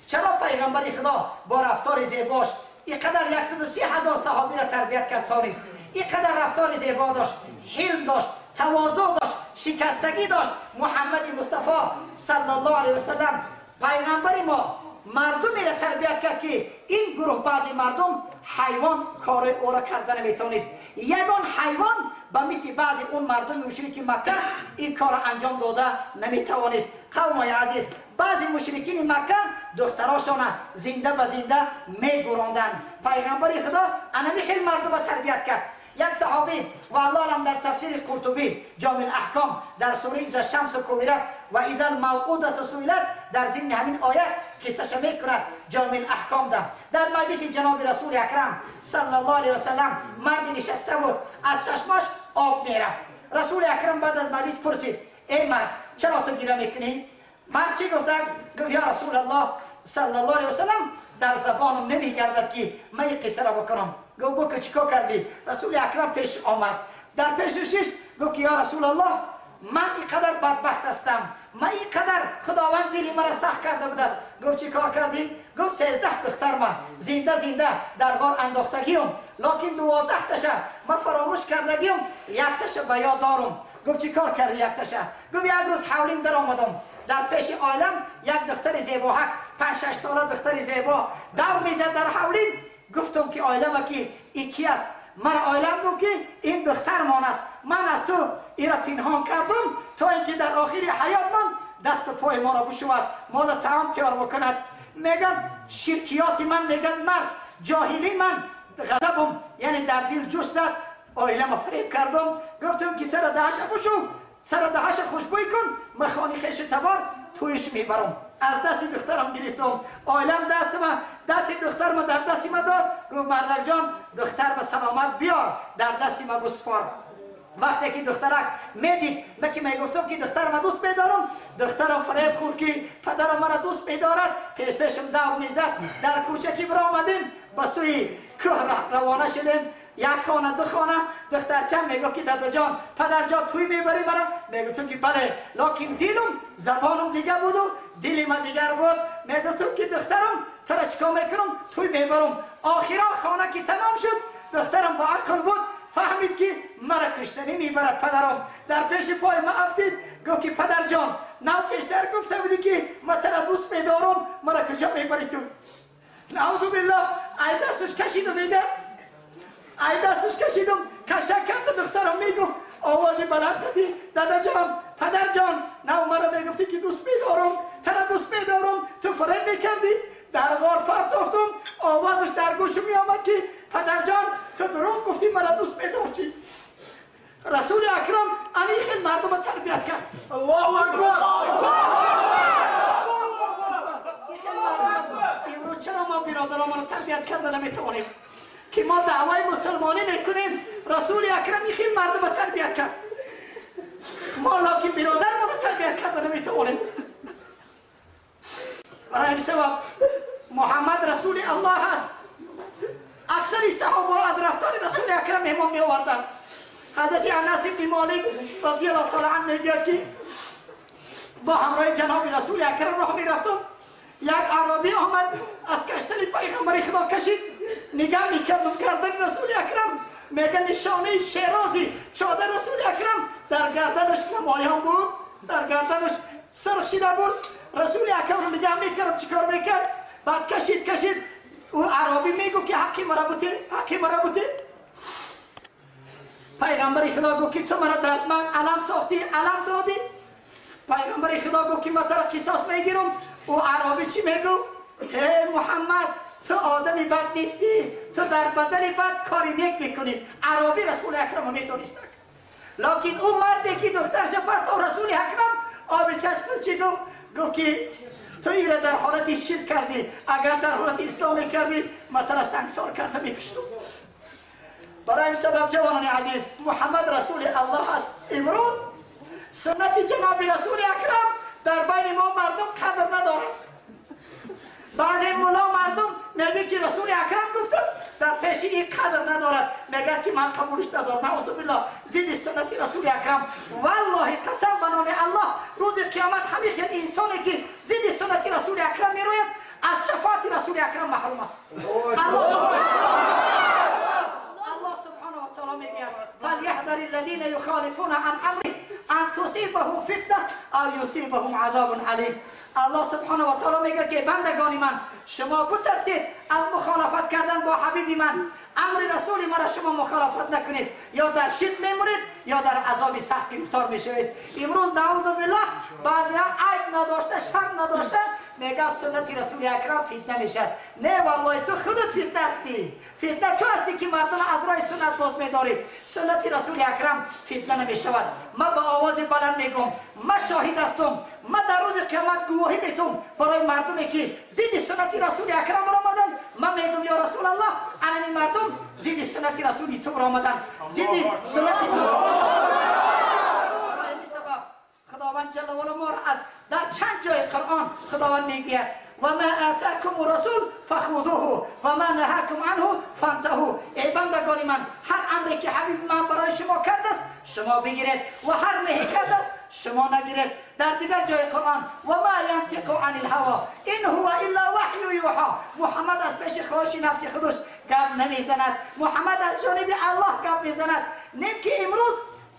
чаро пайғамбари Худо бо рафтори зебош инқадар 130,000 саҳобиро тарбият кард тонист? Инқадар рафтори зебо дошт, ҳилм дошт, тавозӯъ дошт, шикастагӣ дошт. Муҳаммади Мустафо саллаллоҳу алайҳи васаллам пайғамбари мо мардумеро тарбият кард ки ин гурӯҳ баъзе мардум ҳайвон кори ӯро карда наметавонист. Ягон ҳайвон ба мисли баъзе он мардуми мушрики Макка ин корро анҷом дода наметавонист. Қавмои азиз, баъзе мушрикини Макка духтарошона зинда ба зинда мегуронданд. Пайғамбари Худо анами хел мардумро тарбият кард. Як саҳобӣ ва Аллоҳ алам дар тафсири Қуртубӣ Ҷомил Аҳком дар сураи Иза шамсу кувират ва иза алмавъудату суилат дар зимни ҳамин оят қиссаша мекунад Ҷомил Аҳком да. Дар маҷлиси ҷаноби Расули Акрам саллаллоҳу алайҳи васаллам марди нишаста буд, аз чашмаш об мерафт. Расули Акрам баъд аз маҷлис пурсид: эй мард, чаро ту гира мекунӣ? Мард чӣ гуфта? Гуфт: ё Расулаллоҳ саллаллоҳу алайҳи васаллам, дар забонам намегардад ки ман ин қиссаро бикунам. Гуфт: бо ки чӣ кор кардӣ? Расули Акрам пеш омад, дар пеши шиш гуфт ки ё Расулаллоҳ, ман инқадар бадбахт ҳастам, ман инқадар Худованд дили маро сахт карда будааст. Гуфт: чӣ кор кардӣ? Гуфт: 13 духтар ма зинда зинда дар ғор андохтагиам, лекин 12 таша ман фаромӯш кардагиам, якташа ба ёд дорам. Гуфт: чӣ кор кардӣ якташа? Гуфт: як рӯз ҳавлим даромадам, дар пеши оилам як духтари зебоҳак, 5-6 сола духтари зебо давр мезад дар ҳавлим. Гуфтам ки оилама ки ин ки аст? Мара оилам гуфт ки ин духтармон аст, ман аз ту инро пинҳон кардам то ин ки дар охири ҳаёт ман дасту пои моро бишӯвад, моро таом тиёр бикунад. Мегӯяд ширкиёти ман, мегӯяд мард ҷоҳилӣ ман, ғазабам яъне дар дил ҷӯш зад, оилама фиреб кардам. Гуфтам ки сара даҳаша хушӯ, сара даҳаша хушбӯй кун, ман хони хешу табор тӯйш мебарам. Аз дасти духтарам гирифтам, оилам дастма, дасти духтарма дар дасти ма дод. Гуфт: мардакҷон, духтар ба саломат биёр, дар дасти ма бисупор. Вақте ки духтарак медид, ман ки мегуфтам ки духтарма дӯст медорам, духтарам фиреб хӯрд ки падарам маро дӯст медорад, пеш пешам давр мезад. Дар кӯча ки биромадем, ба сӯи кӯҳ равона шудем. Як хона, ду хона, духтарчам мегуфт ки дадаҷон, падарҷон, туй мебарӣ мара? Мегуфтам ки бале, лекин дилам забонам дига буду дили ма дигар буд. Мегуфтам ки духтарам, тура чикор мекунам? Туй мебарам. Охиро хона ки тамом шуд, духтарам бо ақл буд, фаҳмид ки мара куштанӣ мебарад падарам. Дар пеши пои ма афтид, гуфт ки падарҷон, нав пештар гуфта будӣ ки ма тура дӯст медорам, мара куҷо мебарӣ ту? Наъузу биллоҳ, ай дасташ кашиду мегӯяд, ай дасташ кашидам, кашак карда духтарам мегуфт овози баланд қати: дадаҷон, падарҷон, нав мара мегуфтӣ ки дӯст медорам, тура дӯст медорам, ту фиреб мекардӣ. Дар ғор партофтум, овозаш дар гӯшам меомад ки падарҷон, ту дурӯғ гуфтӣ, мара дӯст медорчӣ. Расули Акрам ани хел мардумро тарбият кард. Аллоҳу акбар! Имрӯз чаро мо биродаронро тарбият карда наметавонем ки мо даъваи мусулмонӣ мекунем? Расули Акрам ин хел мардумро тарбият кард, мо лекин биродармонро тарбият карда наметавонем. Барои ҳамин сабаб Муҳаммад Расули Аллоҳ аст. Аксари саҳобаҳо аз рафтори Расули Акрам меҳмон меоварданд. Ҳазрати Анас ибни Молик радиаллоҳу таала анҳу мегӯяд ки бо ҳамроҳи ҷаноби Расули Акрам роҳ мерафтам, یک عربی آمد از کشتن پیغمبر خدا کشید، نگاه میکردم گردن رسول اکرم، میگه نشانه شیرازی چادر رسول اکرم در گردنش نمایان بود، در گردنش سرخ شده بود. رسول اکرم رو نگاه میکردم چیکار میکرد. بعد کشید کشید، او عربی میگو که حقی مرا بوده، حقی مرا بوده. پیغمبر خدا گفت که تو مرا در من علم ساختی، علم دادی. پیغمبر خدا گفت که من تو را قصاص میگیرم. او عربی چی میگفت؟ ای محمد تو آدمی بد نیستی، تو در بدن بد کاری نیک میکنی. عربی رسول اکرم میدونست، لکن او مردی که دخترش پرتو رسول اکرم آب چشم چی گفت؟ گفت که تو ایره در حالت شرک کردی، اگر در حالت اسلام کردی من تو را سنگسار کرده میکشتم. برای این سبب جوانان عزیز، محمد رسول الله است. امروز سنت جناب رسول اکرم در بین ما مردم قدر ندارد. بعضی ملا مردم میگه که رسول اکرم گفت است، در پیش این قدر ندارد، میگه که من قبولش ندارم. نعوذ بالله، ضد سنت رسول اکرم. والله قسم به نام الله، روز قیامت همین انسانی که ضد سنت رسول اکرم میروید از شفاعت رسول اکرم محروم است. الله سبحانه و تعالی میگه فلیحذر الذین یخالفون عن امره ان تصیبهم فتنه او یصیبهم عذاب علیم. الله سبحانه و تعالی میگه که بندگان من، شما بترسید از مخالفت کردن با حبیب من، امر رسول مرا شما مخالفت نکنید، یا در شرک میمونید یا در عذاب سخت گرفتار میشوید. امروز نعوذ بالله بعضی ها عیب نداشته، شرم نداشته، میگه سنت رسول اکرم فتنه میشه. نه والله تو خودت فتنه هستی، فتنه تو هستی که مردم از راه سنت باز میداری. سنت رسول اکرم فتنه نمیشود. من با آواز بلند میگم، من شاهد هستم، من در روز قیامت گواهی میتم برای مردمی که ضد سنت رسول اکرم آمدن. من میگم یا رسول الله، این مردم ضد سنت رسول تو آمدن، ضد سنت تو. خداوند جل و علا ما را از در چند جای قرآن خداوند میگوید و ما آتاکم الرسول فخذوه و ما نهاکم عنه فانتهوا. ای بندگان من، هر امری که حبیب من برای شما کرده است شما بگیرید و هر نهی کرده است شما نگیرید. در دیگر جای قرآن و ما ینطق عن الهوى ان هو الا وحی یوحى. محمد از پیش خواهش نفس خودش گپ نمیزند، محمد از جانب الله گپ میزند. نیم که امروز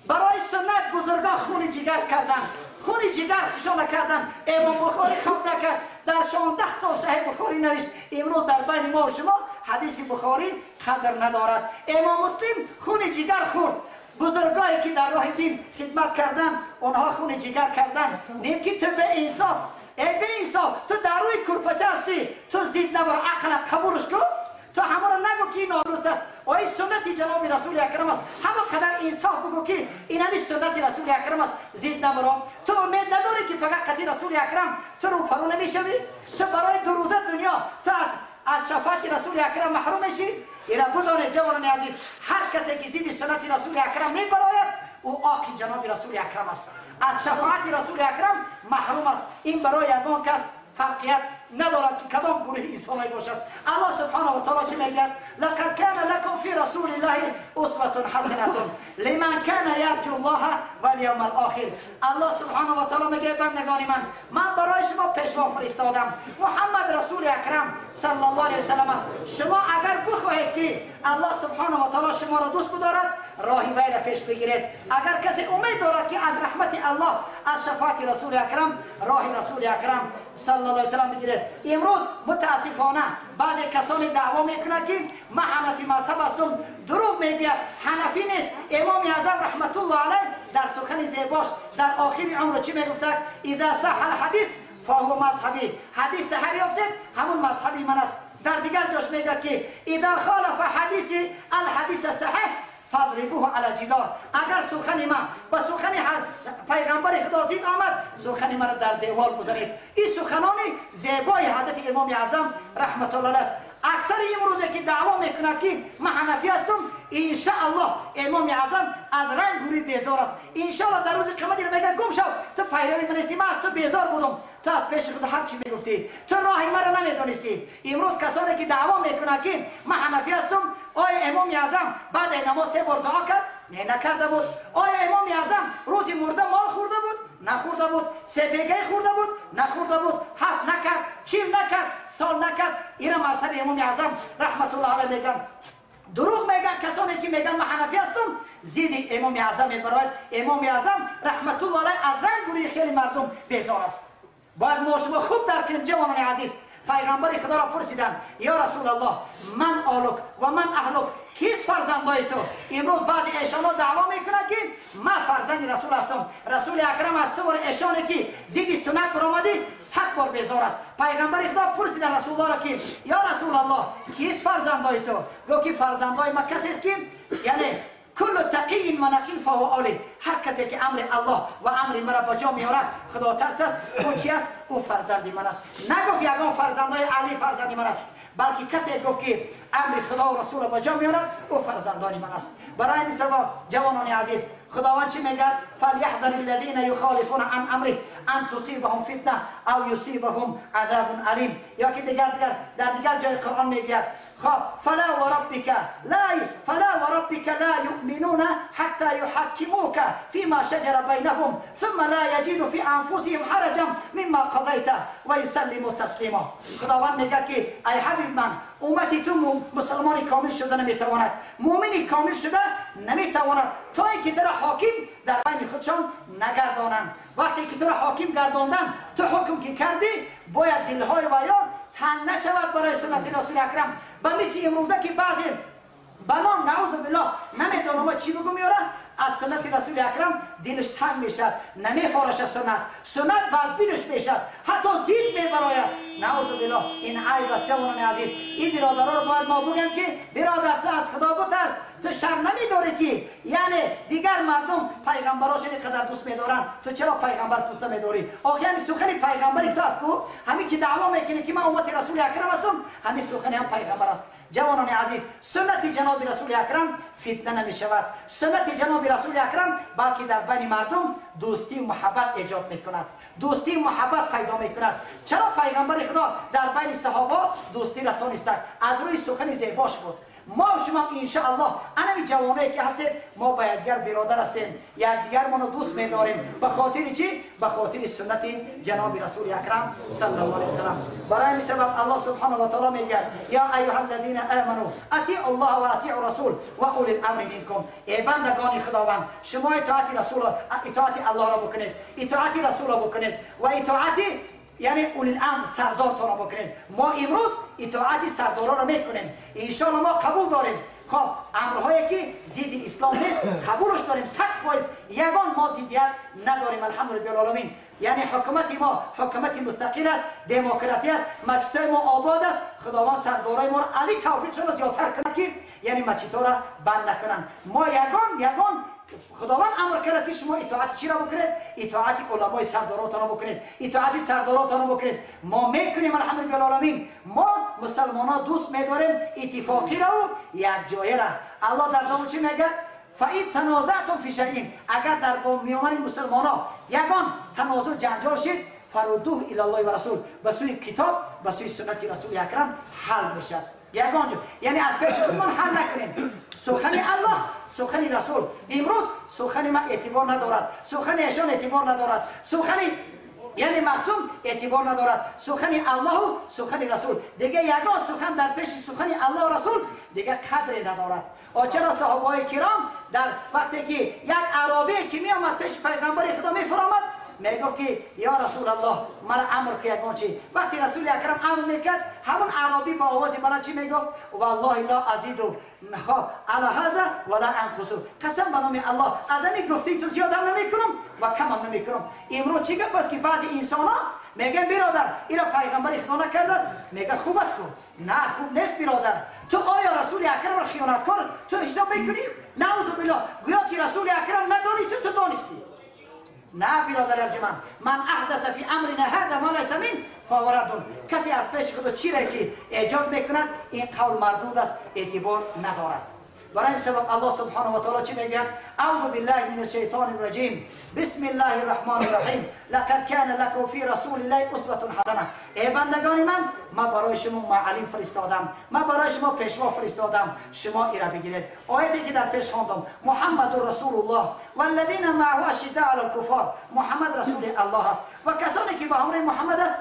برای سنت بزرگا خون جگر کردن، خون جگر خشانه کردن. امام بخاری خواب نکرد، در 16 سال صحیح بخاری نوشت. امروز در بین ما و شما حدیث بخاری قدر ندارد. امام مسلم خون جگر خورد. بزرگایی که در راه دین خدمت کردن اونها خون جگر کردن. نیم که تو به انصاف، ای به انصاف، تو در روی کرپچه هستی، تو زید نبر، عقل قبولش کن. تو همون نگو که این نادرست است و این سنت جناب رسول اکرم است. همون قدر انصاف بگو که این همین سنت رسول اکرم است، زید نبرم. تو امید نداری که فقط قطعی رسول اکرم تو رو پرو نمیشوی؟ تو برای دو روزه دنیا تو از شفاعت رسول اکرم محروم میشی؟ اینا بدانید جوانان عزیز، هر کسی که زید سنت رسول اکرم میبراید او آقی جناب رسول اکرم است، از شفاعت رسول اکرم محروم است. این برای یگان کس فرقیت ندارد که کدام گروه انسانایی باشد. الله سبحانه و تعالی چه میگوید؟ لقد کان لکم فی رسول الله اسوة حسنة لمن کان یرجو الله والیوم الاخر. الله سبحانه و تعالی میگه بندگان من، من برای شما پیشوا فرستادم، محمد رسول اکرم صلی الله علیه وسلم است. شما اگر بخواهید که الله سبحانه و تعالی شما را دوست بدارد، راهی وی را پیش بگیرید. اگر کسی امید دارد که از رحمت الله، از شفاعت رسول اکرم، راه رسول اکرم صلی الله علیه وسلم بگیرید. امروز متاسفانه بعضی کسانی دعوا میکنند که من حنفی مذهب هستم، دروغ میگوید، حنفی نیست. امام اعظم رحمت الله علیه در سخن زیباش در آخر عمر چی میگفت؟ اذا صح الحدیث فهو مذهبی. حدیث صحیح یافتید همون مذهبی من است. در دیگر جاش میگه که اذا خالف حدیث الحدیث صحیح فاضربوه علی جدار. اگر سخن ما با سخن پیغمبر خدا زید آمد، سخن مرا در دیوار بزنید. این سخنان زیبای حضرت امام اعظم رحمت الله است. اکثر امروزه که دعوا میکند که من حنفی هستم، ان شاء الله امام اعظم از رنگ روی بیزار است. ان شاء الله در روز قیامت میگه گم شو، تو پیروی من نیستی، من از تو بیزار بودم، تو از پیش خود هر چی میگفتی، تو راه مرا نمیدونستی. امروز کسانی که دعوا میکنند که من حنفی هستم، آیا امام اعظم بعد نماز 3 بار دعا کرد؟ نه نکرده بود. آیا امام اعظم روزی مرده مال خورده بود؟ نخورده بود. سپیگه خورده بود؟ نخورده بود. هفت نکرد، چیل نکرد، سال نکرد. اینا مذهب امام اعظم رحمت الله علیه میگن. دروغ میگن کسانی که میگن من حنفی هستم، زید امام اعظم میبراید. امام اعظم رحمت الله علیه از رنگ گروه خیلی مردم بیزار است. باید ما شما خوب درک کنیم جوانان عزیز. پیغمبر خدا را پرسیدن یا رسول الله من آلک و من اهلک، کیست فرزندای تو؟ امروز بعضی ایشانا دعوا میکنن که من فرزند رسول هستم، رسول اکرم از تو و ایشانی که زید سنت برآمدی 100 بار بیزار است. پیغمبر خدا پرسیدن رسول الله را که یا رسول الله کیست فرزندای تو؟ گفت که فرزندای ما کسی است که یعنی کل تقی و نقی فهو آلی، هر کسی که امر الله و امر مرا به جا میارد خدا ترس است، او چی است؟ او فرزند من است. نگفت یگان فرزندای علی فرزند من است، بلکه کسی گفت که امر خدا و رسول به جا میارد او فرزندان من است. برای این سبب جوانان عزیز خداوند چی میگه؟ فلیحذر الذین یخالفون عن امره ان تصیبهم فتنه او یصیبهم عذاب الیم. یا که دیگر در دیگر جای قرآن میگه خب فلا وربك لا فلا وربك لا يؤمنون حتى يحكموك فيما شجر بينهم ثم لا يجدوا في انفسهم حرجا مما قضيت ويسلموا تسليما. خداوند میگه که ای حبیب من، امتی تو مسلمان کامل شده نمیتواند، مؤمنی کامل شده نمیتواند تا اینکه تو را حاکم در بین خودشان نگردانند. وقتی که تو را حاکم گرداندن، تو حکم که کردی باید دلهای ویان تنگ نشود برای سنت رسول اکرم. به مثل امروزه که بعضی بنام نعوذ بالله نمیدانم چی بگو میاره، از سنت رسول اکرم دلش تنگ میشد، نمیفارش سنت، سنت وزبینش میشد، حتی زید میبراید. نعوذ بالله این عیب است جوانان عزیز. این برادرها رو باید ما بگم که برادر تو از خدا بترس، تو شرم نمیداری که یعنی دیگر مردم پیغمبراشون اینقدر دوست میدارن، تو چرا پیغمبر دوست نمیداری؟ آخه همین سخن پیغمبری تو است کو، همین که دعوا میکنی که من امت رسول اکرم هستم، همین سخن هم پیغمبر است. جوانان عزیز سنت جناب رسول اکرم فتنه نمی شود. سنت جناب رسول اکرم بلکه در بین مردم دوستی و محبت ایجاد میکند، دوستی و محبت پیدا میکند. چرا پیغمبر خدا در بین صحابه دوستی را تانست؟ از روی سخن زیباش بود. ما و شما انشاءالله انمی جوانایی که هستید ما با یکدیگر برادر هستیم، یکدیگرمان رو دوست می‌داریم. به خاطر چی؟ به خاطر سنت جناب رسول اکرم صلی الله علیه و سلم. برای همین سبب الله سبحانه و تعالی میگه یا ایها الذین آمنوا اطیعوا الله و اطیعوا الرسول و اولی الامر منکم. ای بندگان خداوند شما اطاعت رسول، اطاعت الله را بکنید، اطاعت رسول را بکنید و اطاعت یعنی اولی الامر سردارتان را بکنید. ما امروز اطاعت سردارا را میکنیم، انشاءالله ما قبول داریم. خب امرهایی که ضد اسلام نیست قبولش داریم 100%، یگان ما ضدیت نداریم الحمدلله العالمین. یعنی حکومت ما حکومت مستقل است، دموکراتی است، مسجدهای ما آباد است. خداوند سردارای ما را از این توفیقشون زیادتر کنه که یعنی مسجدها را بند نکنن. ما یگان خداوند امر کرد که شما اطاعت چی را بکنید؟ اطاعت علمای سرداراتان را بکنید، اطاعت سرداراتان را بکنید. ما میکنیم الحمدلله العالمین. ما مسلمان ها دوست میداریم اتفاقی را و یک جایه را. الله در دوم چی میگه؟ فإن تنازعتم فی شیء، اگر در میان مسلمان ها یگان تنازع جنجال شد فردوه الی الله و رسول، به سوی کتاب به سوی سنت رسول اکرم حل میشد. یگان جو یعنی از پیش خودمان حل نکنیم. سخن الله سخن رسول. امروز سخن ما اعتبار ندارد، سخن ایشان اعتبار ندارد، سخن یعنی معصوم اعتبار ندارد، سخن الله و سخن رسول. دیگه یگان سخن در پیش سخن الله و رسول دیگه قدری ندارد. چرا صحابه کرام در وقتی که یک عربی که می آمد پیش پیغمبر خدا می فرامد میگفت که یا رسول الله مرا امر که یگان چی؟ وقتی رسول اکرم امر میکرد همون عربی با آواز بلند چی میگفت؟ والله لا ازید خب علی هذا ولا انقص، قسم به نام الله از همین گفتی تو زیاد هم نمیکنم و کم هم نمیکنم. امروز چی گفت است که بعضی انسان ها میگن برادر اینا پیغمبر خدا نکرده است، میگه خوب است کو. نه خوب نیست برادر. تو آیا رسول اکرم را خیانتکار تو حساب میکنی؟ نعوذ بالله. گویا که رسول اکرم ندانستی تو دانستی. نه برادر ارجمند، من احدث فی امرنا هذا ما لیس منه فهو رد. کسی از پیش خود چی را که ایجاد میکند این قول مردود است، اعتبار ندارد. برای این سبب الله سبحانه و تعالی چی میگه؟ اعوذ بالله من الشیطان الرجیم، بسم الله الرحمن الرحیم، لقد کان لکم فی رسول الله اسوه حسنه. ای بندگان من، ما برای شما معلم فرستادم، ما برای شما پیشوا فرستادم، شما ایرا بگیرید. آیتی که در پیش خواندم، محمد رسول الله والذین معه اشداء علی الکفار، محمد رسول الله است و کسانی که با همراه محمد است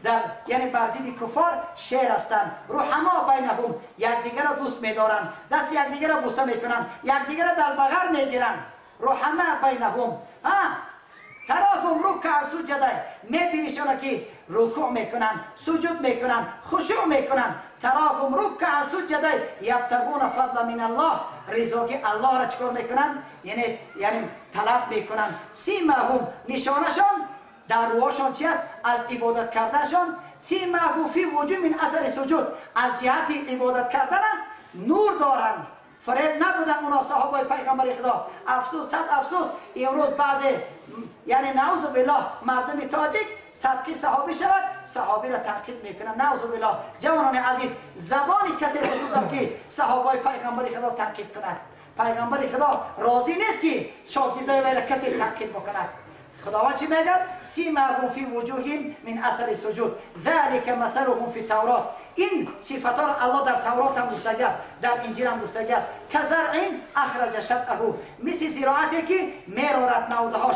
در یعنی بر ضد کفار شیر هستند، رحما بینهم، یکدیگر را دوست می‌دارند، دست یکدیگر را بوسه می‌کنند، یکدیگر را در بغل می‌گیرند. رحما بینهم، تراهم رکع سجده، می‌بینیشان که رکوع می‌کنند، سجود می‌کنند، خشوع می‌کنند. تراهم رکع سجده یبتغون فضل من الله، رضای الله را چکار می‌کنند؟ یعنی طلب می‌کنند. سیماهم، نشانشان در روحشان چی است؟ از عبادت کردنشان. سیماهم فی وجوه من اثر سجود، از جهت عبادت کردن نور دارند. فریب نبودن اونا صحابه پیغمبر خدا. افسوس، صد افسوس، امروز بعضی یعنی نعوذ بالله مردم تاجیک صدقی صحابی شود، صحابی را تنقید میکنن. نعوذ بالله. جوانان عزیز، زبانی کسی خصوصا که صحابه پیغمبر خدا تنقید کند، پیغمبر خدا راضی نیست که شاگردای وی را کسی تنقید بکند. خداوند چی میگه؟ سیماهم فی وجوههم من اثر سجود ذلك مثلهم فی التورات. این صفات را الله در تورات هم گفته است، در انجیل هم گفته است. کزرع اخرج شطأه، مثل زراعتی که میرورد نودهاش،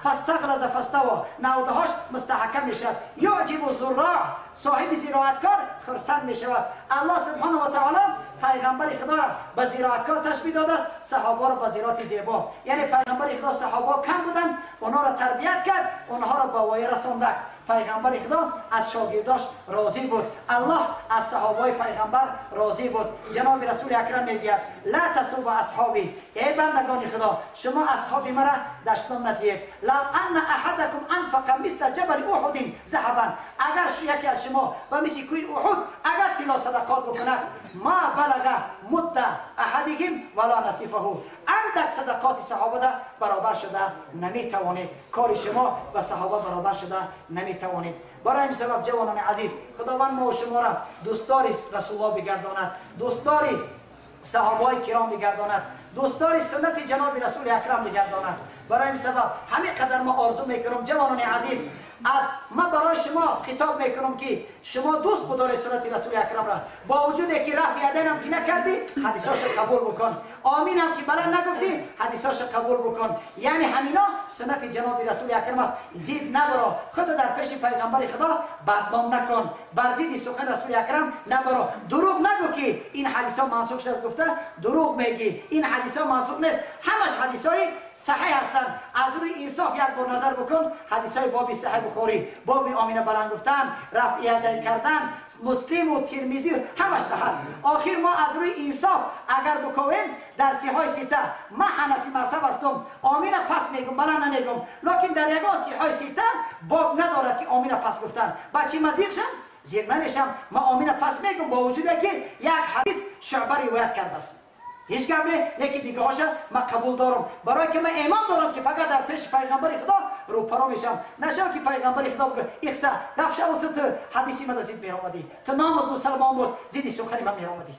فاستغلظ فاستوى، نودهاش مستحکم میشود. یعجب الزراع، صاحب زراعتکار خرسند میشود. الله سبحانه و تعالی پیغمبر خدا را به زراعتکار تشبیه داده است، صحابه را به زراعت زیبا. یعنی پیغمبر خدا صحابه کم بودند، اونها را تربیت کرد، اونها را به وایه رساند. پیغمبر خدا از شاگرداش راضی بود، الله از صحابه پیغمبر راضی بود. جناب رسول اکرم میگوید لا تسبوا اصحابی، ای بندگان خدا شما اصحاب مرا دشنام ندهید. لو ان احدکم انفق مثل جبل احد ذهبا، اگر یکی از شما به مثل کوه احد اگر طلا صدقات بکند، ما بلغ مد احدهم ولا نصفه، اندک صدقات صحابه برابر شده نمیتوانید. کار شما با صحابه برابر شده نمیتوانید. برای این سبب جوانان عزیز، خداوند ما و شما را دوستدار رسول الله بگرداند، دوستدار صحابه کرام بگرداند، دوستدار سنت جناب رسول اکرم بگرداند. برای این سبب همین قدر ما آرزو میکنم جوانان عزیز، از ما برای شما خطاب میکنم که شما دوست بدارید سنت رسول اکرم را، با وجود که رفع یدین هم که نکردی حدیثاش قبول بکن، آمین هم که بلند نگفتی حدیثاش قبول بکن. یعنی همینا سنت جناب رسول اکرم است. زید نبرو، خود در پیش پیغمبر خدا بدنام نکن، بر ضد سخن رسول اکرم نبرو، دروغ نگو که این حدیثا منسوخ شده گفته دروغ میگی، این حدیثا منسوخ نیست، همش حدیثای صحیح هستند. از روی انصاف یک بار نظر بکن، حدیثای باب صحیح بخاری، باب آمینه بلند گفتن، رفع یدین کردن، مسلم و ترمذی همش هست. آخر ما از روی انصاف اگر بکویم در صحیح سته، ما حنفی مذهب هستم، آمینه پس میگم بلند نمیگم، لکن در یگان صحیح سته باب ندارد که آمینه پس گفتن. بچی مزیق شم زیق نمیشم، ما آمینه پس میگم با وجود که یک حدیث شعبه روایت کرده است. هیچ گپ نه، یکی دیگه هاشا من قبول دارم، برای که من ایمان دارم که فقط در پیش پیغمبر خدا روپرو میشم. نشم که پیغمبر خدا بگه اخسا دفشه وسط حدیثی من زید میرآمدی، تو نامت مسلمان بود زیدی سخنی من میرآمدی.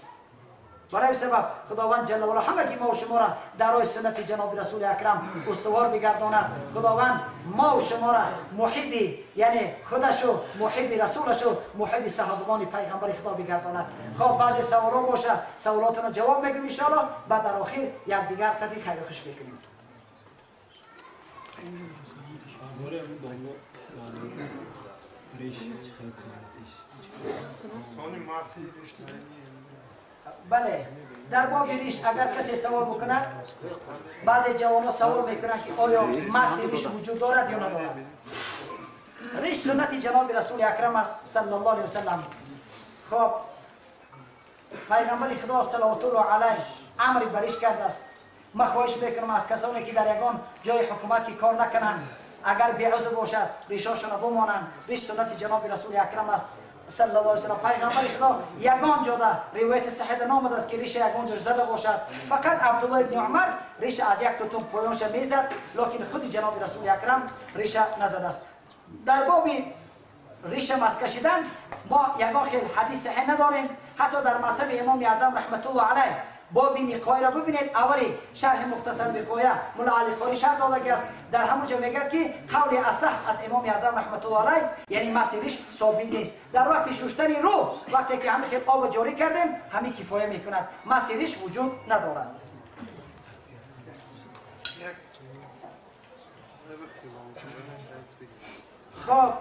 برای سبب خداوند جل و علا همگی ما و شما را در راه سنت جناب رسول اکرم استوار بگرداند. خداوند ما و شما را محبی یعنی خودش و محب رسولش و محب صحابگان پیغمبر خدا بگرداند. خب بعضی سوالا باشه سوالاتون رو جواب میگیم ان شاء الله، بعد در آخر یک دیگر قدری خیر و خوش میکنیم. بله، در باب ریش اگر کسی سوال بکند، بعضی جوان‌ها سوال میکنند که آیا مس ریش وجود دارد یا ندارد. ریش سنت جناب رسول اکرم است صلی الله علیه وسلم. خب پیغمبر خدا صلوات الله علیه امر بر ریش کرده است. ما خواهش میکنم از کسانی که در یگان جای حکومت که کار نکنند، اگر بی‌عذر باشد ریشاشون را بمانند. ریش سنت جناب رسول اکرم است صلی الله علیه و سلم. پیغمبر خدا یگان جاده روایت صحیح نامده است که ریش یگان جا زده باشد. فقط عبدالله ابن عمر ریش از یک تتون پایانش میزد، لکن خود جناب رسول اکرم ریش نزده است. در باب ریش مس کشیدن ما یگان خیلی حدیث صحیح نداریم. حتی در مذهب امام اعظم رحمت الله علیه боби виқояро бибинед, аввали шарҳи мухтасар виқоя мулла Али Қори шарҳ додагӣ аст. Дар ҳамон ҷо мегӯяд ки қавли асаҳ аз имоми аъзам раҳматуллоҳ алайҳ, яъне масириш собит нест. Дар вақти шуштани рӯ вақте ки ҳамин хел об ҷорӣ кардем, ҳамин кифоя мекунад, масириш вуҷуд надорад. خب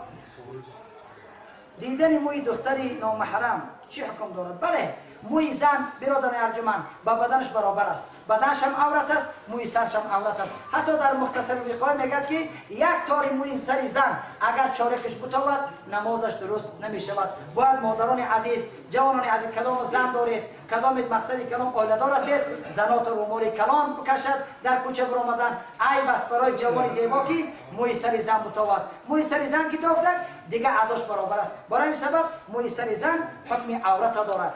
دیدن موی دختری نامحرم چی حکم دارد؟ بله، موی زن برادر ارجمند با بدنش برابر است، بدنش هم عورت است، موی سرش هم عورت است. حتی در مختصر وقایع میگه که یک تار موی سر زن اگر چارقش بتابد نمازش درست نمیشود. باید مادران عزیز، جوانان عزیز، کدام زن دارید، کدام مقصد کلام عائله دار هستید، زنات رومال کلان بکشد در کوچه برآمدن عیب است برای جوان زیبا که موی سر زن بتابد. موی سر زن که تافتد دیگه ازش برابر است. برای این سبب موی سر زن حکم عورت دارد.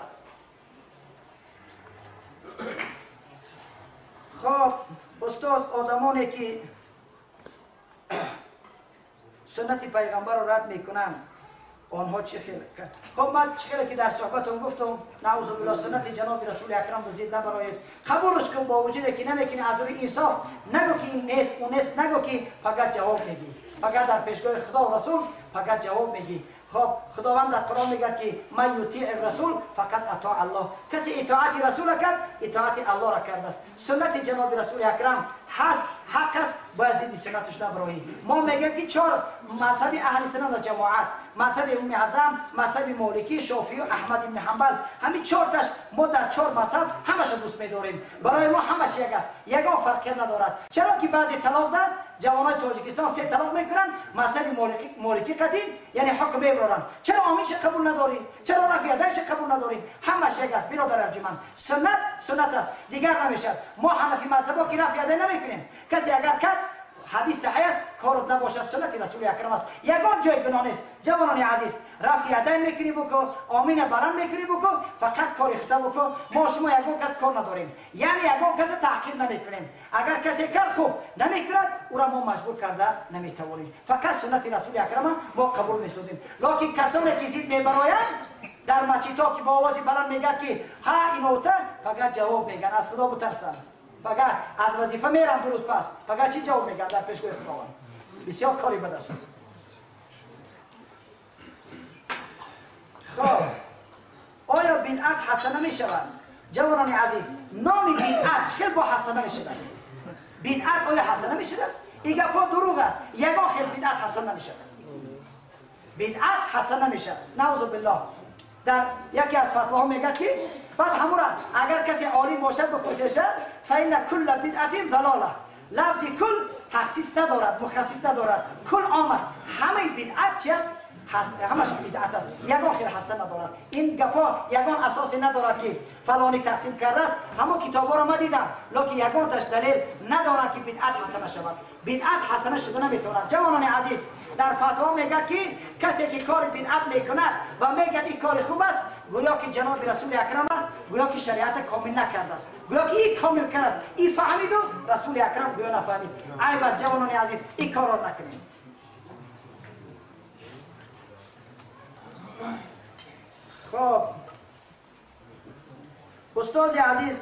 خب استاد، آدمانی که سنت پیغمبر رو رد میکنن آنها چه خیلی؟ خب من چه خیلی که در صحبتم گفتم، نعوذ بالله، سنت جناب رسول اکرم رو زید نبرایید، قبولش کن با وجود که نمیکنی از روی انصاف نگو که این نیست اون نیست، نگو که فقط جواب میگی، فقط در پیشگاه خدا و رسول فقط جواب میگی. خب خداوند در قرآن میگه که من یطیع الرسول فقط اطاع الله، کسی اطاعت رسول کرد اطاعت الله را کرده است. سنت جناب رسول اکرم هست، حق است، باید ضد سنتش نبرایی. ما میگیم که چهار مذهب اهل سنت و جماعت، مذهب امام اعظم، مذهب مالکی، شافعی و احمد بن حنبل، همین چهار تاش ما در چهار مذهب همش دوست می‌داریم. برای ما همش یک است، یگان فرقی ندارد. چرا که بعضی طلاق داد جوانای تاجیکستان سه طلاق میکنن، مذهب مالکی قدیم یعنی حکم میبرن. چرا آمینش قبول نداری؟ چرا رفع قبول نداری؟ همش یک است برادر ارجمند. سنت سنت است، دیگر نمیشد. ما حنفی مذهبا که رفع یدین نمیکنیم. کسی اگر کرد حدیث صحیح است، کارت نباشد، سنت رسول اکرم است، یگان جای گناه نیست. جوانان عزیز، رفع یدین میکنی بکو، آمین برن میکنی بکو، فقط کار خدا بکو. ما شما یگان کس کار نداریم، یعنی یگان کس تحقیر نمیکنیم. اگر کسی کرد خوب، نمیکرد او را ما مجبور کرده نمیتوانیم. فقط سنت رسول اکرم ما قبول میسازیم. لکن کسانی که زید میبرایند در مسجدها که با آواز بلند میگه که ها اینوته، فقط جواب میگن، از خدا بترسند. فقط از وظیفه میرم دو روز پس، فقط چی جواب میگن در پیشگاه خداوند؟ بسیار کاری بد است. خب آیا بدعت حسنه میشود؟ جوانان عزیز، نام بدعت چه با حسنه میشود است؟ بدعت آیا حسنه میشود است؟ این گپا دروغ است. یگان خیلی بدعت حسنه میشود. بدعت حسنه میشود، نعوذ بالله. در یکی از فتواها میگه که بعد همورا اگر کسی عالم باشد بپرسید فإن کل بدعت ضلاله، لفظ کل تخصیص ندارد، مخصص ندارد، کل عام است. همه بدعت چی است؟ همش بدعت است، یگان خیر حسن ندارد. این گپا یگان اساسی ندارد که فلانی تقسیم کرده است. همون کتابا را ما دیدم، لکن یگان تاش دلیل ندارد که بدعت حسنه شود. بدعت حسنه شده نمیتواند. جوانان عزیز، در فتوا میگه که کسی که کار بدعت میکند و میگه این کار خوب است، گویا که جناب رسول اکرم گویا که شریعت کامل نکرده است، گویا که این کامل کرده است، این فهمید و رسول اکرم گویا نفهمید. عیب است جوانان عزیز، این کار را نکنیم. خب استاد عزیز،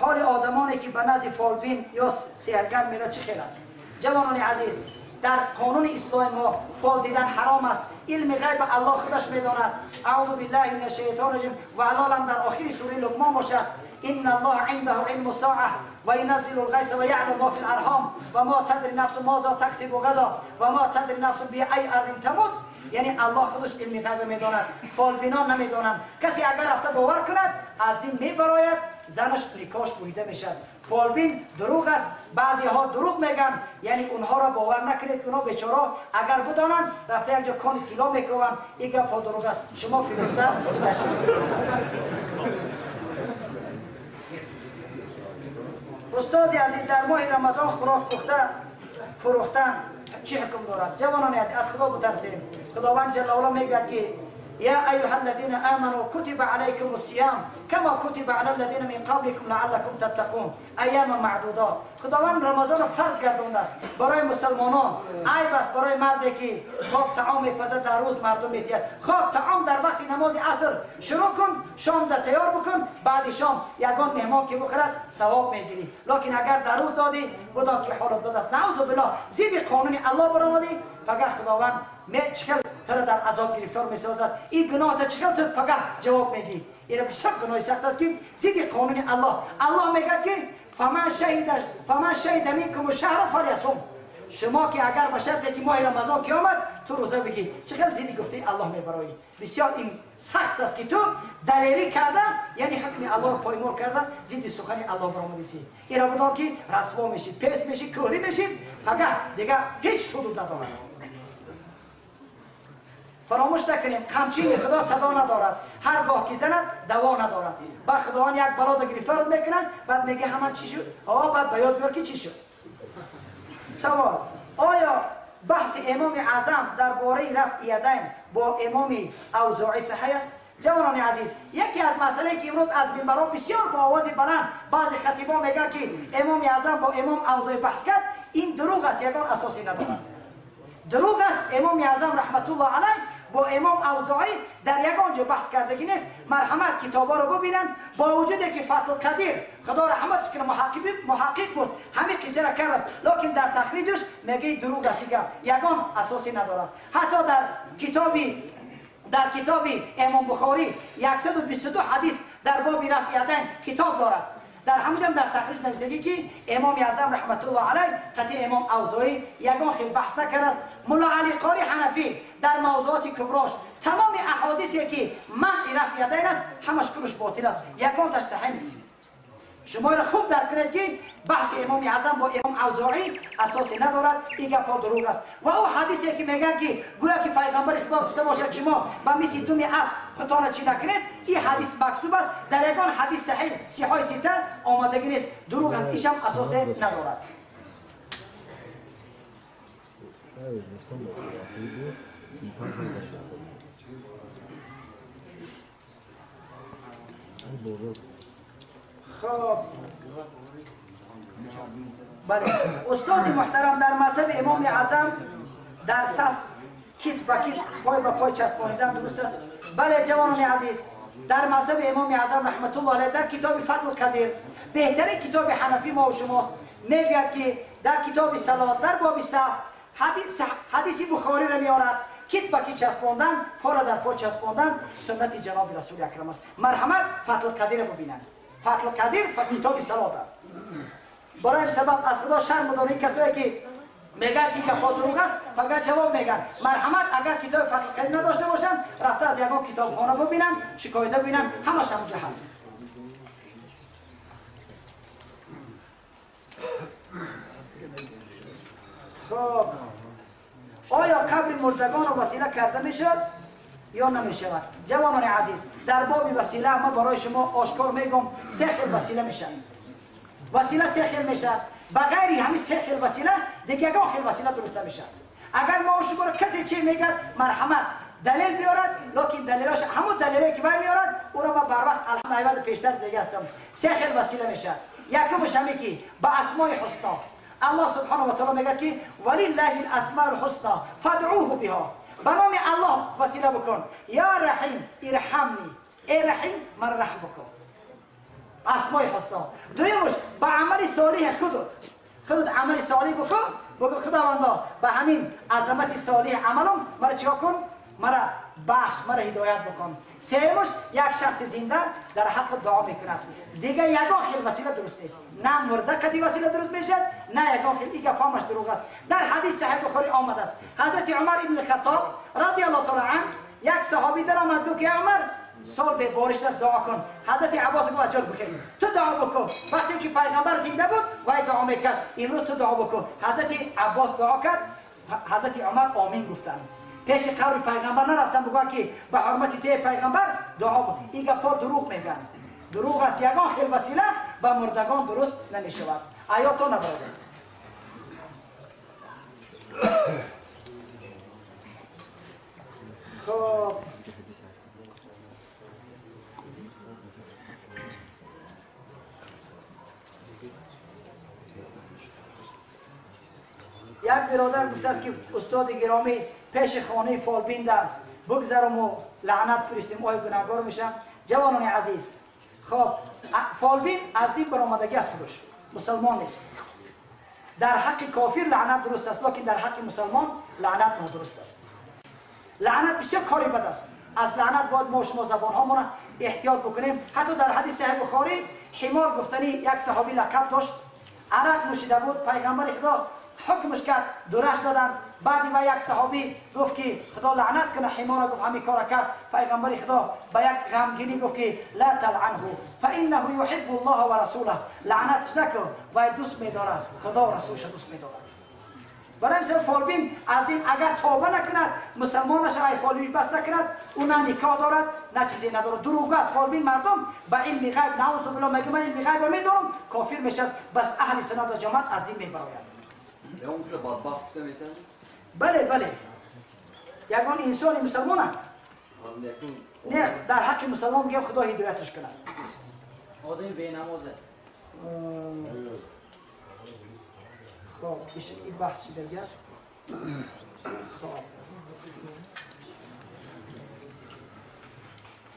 حال آدمانی که به نزد فالبین یا سحرگر میره چه خیر است؟ جوانان عزیز، در قانون اسلام ما فال دیدن حرام است. علم غیب الله خودش میداند. اعوذ بالله من الشیطان الرجیم. و علالم در آخر سوره لقمان باشد، ان الله عنده علم الساعه و ينزل الغيث و يعلم ما فی الارحام و ما تدری نفس ماذا تکسب غدا و ما تدری نفس بأی ارض تموت. یعنی الله خودش علم غیب میداند، فالبینان نمیدانند. کسی اگر رفته باور کند از دین میبراید، زنش نکاش بریده میشد. فالبین دروغ است، بعضی ها دروغ میگن، یعنی اونها را باور نکنید که اونها بیچاره اگر بدانند رفته یک جا کان طلا میکوبند. این گپ دروغ است، شما فریفته نشید. استاد عزیز، در ماه رمضان خوراک پخته فروختن چه حکم دارد؟ جوانان عزیز، از خدا بترسیم. خداوند جل و علا میگوید که یا ایها الذین آمنوا کتب علیکم الصیام کما کتب علی الذین من قبلکم لعلکم تتقون ایام معدودات. خداوند رمضان را فرض گردانده است برای مسلمانان. عیب است برای مردی که خواب طعام میپزد در روز مردم میدید. خواب طعام در وقت نماز عصر شروع کن، شام در تیار بکن، بعد شام یگان مهمان که بخورد ثواب میگیری. لکن اگر در روز دادی بدان که حالت بد است. نعوذ بالله زید قانون الله برآمدی، پگه خداوند چخل تو در عذاب گرفتار میسازد. این گناه تا چخل تو پگه جواب میگی. این بسیار گناه سخت است که زید قانون الله. الله میگه که فمن شهد منکم الشهر فلیصم. شما که اگر به شرطی که ماه رمضان که آمد تو روزه بگی، چخل زیدی گفتی الله میبرایی. بسیار این سخت است که تو دلیری کرده، یعنی حکم الله رو پایمال کرده، زیدی سخن الله برآمدی. این را بدان که رسوا میشید، پس میشید، کوهری میشید، پگه دیگه هیچ سود ندارد. فراموش نکنیم قمچین خدا صدا ندارد، هرگاه که زند دوا ندارد. با خداوند یک بلا گرفتارت میکنن، بعد میگه همه چی شد؟ آه بعد به یاد بیار که چی شد. سوال: آیا بحث امام اعظم درباره رفع یدین با امام اوزاعی صحیح است؟ جوانان عزیز، یکی از مسئله که امروز از منبرها بسیار با آواز بلند بعضی خطیبا میگن که امام اعظم با امام اوزاعی بحث کرد، این دروغ است، یگان اساسی ندارد. دروغ است. امام اعظم رحمت الله علیه با امام اوزاعی در یگان جا بحث کردگی نیست. مرحمت کتابا رو ببینن. با وجودی که فتح القدیر خدا رحمتش کنه محقق بود، همه قصه را کرد است، لکن در تخریجش میگه دروغ است، یگان اساسی ندارد. حتی در کتاب امام بخاری 122 حدیث در باب رفع یدین کتاب دارد. در همونجا در تخریج نوشته که امام اعظم رحمت الله علیه قطعی امام اوزاعی یگان خیلی بحث نکرده است. ملا علی قاری حنفی در موضوعات کبراش تمام احادیثی که منع رفع یدین است همش کلش باطل است، یگان تاش صحیح نیست. شما را خوب درک کنید که بحث امام اعظم با امام اوزاعی اساسی ندارد، این گپا دروغ است. و او حدیثی که میگن که گویا که پیغمبر خدا گفته باشد شما با مثل دم اسب خودتان را چی نکنید، این حدیث مکذوب است. در یگان حدیث صحیح صحیح سیته آمادگی نیست، دروغ است، ایشم اساسی ندارد. خب بله استاد محترم، در مذهب امام اعظم در صف کتف و کتف پای به پای چسبانیدن درست است؟ بله جوانان عزیز، در مذهب امام اعظم رحمت الله علیه در کتاب فتح القدیر، بهترین کتاب حنفی ما و شماست، میگوید که در کتاب صلات در باب صف حدیث بخاری را میارد، کت به کت چسباندن، پا را در پا چسباندن سنت جناب رسول اکرم است. مرحمت فتح القدیر را ببینند. فتح القدیر کتاب صلات. برای این سبب از خدا شرم دارین کسایی که میگن این گپا دروغ است، فقط جواب میگن. مرحمت اگر کتاب فتح القدیر نداشته باشن، رفته از یگان کتابخانه ببینن، شکایت ببینن، همش همونجا هست. خب آیا قبر مردگان را وسیله کرده میشد یا نمیشود؟ جوانان عزیز، در باب وسیله ما برای شما آشکار میگم سه خیل وسیله میشه. وسیله سه خیل میشه، بغیر همین سه خیل وسیله دیگه یگان خیل وسیله درست نمیشه. اگر ما شما رو کسی چی میگه مرحمت دلیل بیارد، لکن دلیلاش همون دلیلی که میارد او را ما بر وقت الحمدلله پیشتر دیگه هستم. سه خیل وسیله میشه. یکمش همی که با اسمای حسنا. الله سبحانه و تعالی میگه که ولله الاسماء الحسنى فادعوه بها. به نام الله وسیله بکن. یا رحیم ارحمنی، ای رحیم من رحم بکن. اسمای حسنا. دویمش به عمل صالح خودت عمل صالح بکن، بگو خداوندا به همین عظمت صالح عملم مرا چیکار کن؟ مرا بخش، مرا هدایت بکن. سیمش یک شخص زنده در حق دعا میکند. دیگه یگان خیل وسیله درست نیست. نه مرده قدی وسیله درست میشد، نه یگان خیل. این گپ همش دروغ است. در حدیث صحیح بخاری آمده است حضرت عمر ابن خطاب رضی الله تعالی عنه یک صحابی در آمد گفت که عمر سال به بارش دست دعا کن. حضرت عباس گفت جل بخیز تو دعا بکن. وقتی که پیغمبر زنده بود وای دعا میکرد، امروز تو دعا بکن. حضرت عباس دعا کرد، حضرت عمر آمین گفتند. پیش قبر پیغمبر نرفتن بگن که به حرمت تی پیغمبر دعا بکن. این گپا دروغ میگن، دروغ است. یگان خیل وسیله به مردگان درست نمیشود. آیاتو نبرده. خب یک برادر گفته است که استاد گرامی پیش خانه فالبین در بگذرم و لعنت فرستیم آیا گناهگار میشم؟ جوانان عزیز، خب فالبین از دین برآمدگی است، خودش مسلمان نیست. در حق کافر لعنت درست است، لکن در حق مسلمان لعنت نادرست است. لعنت بسیار کاری بد است. از لعنت باید ما شما زبان ها احتیاط بکنیم. حتی در حدیث صحیح بخاری حمار گفتنی یک صحابی لقب داشت، عرق نوشیده بود، پیغمبر خدا حکمش کرد، درش زدن. بعد ما یک صحابی گفت که خدا لعنت کنه حمار، گفت همین کار کرد. پیغمبر خدا با یک غمگینی گفت که لا تلعنه فانه يحب الله ورسوله، لعنتش نکن، باید دوست می‌دارد، خدا و رسولش دوست می‌دارد. برای مثال فالبین از دین اگر توبه نکند، مسلمان نشود، فالبین بس نکند، او نه نکاح دارد نه چیزی ندارد، دروغ است. فالبین مردم به علم غیب، نعوذ بالله، میگه من علم غیب میدارم، کافر میشد. بس اهل سنت و جماعت از دین میبراید. بله بله، یگان انسان مسلمانه نه در حق مسلمان میگم خدا هدایتش کند. آدم بی نمازه. خب این بحث دیگه است. خب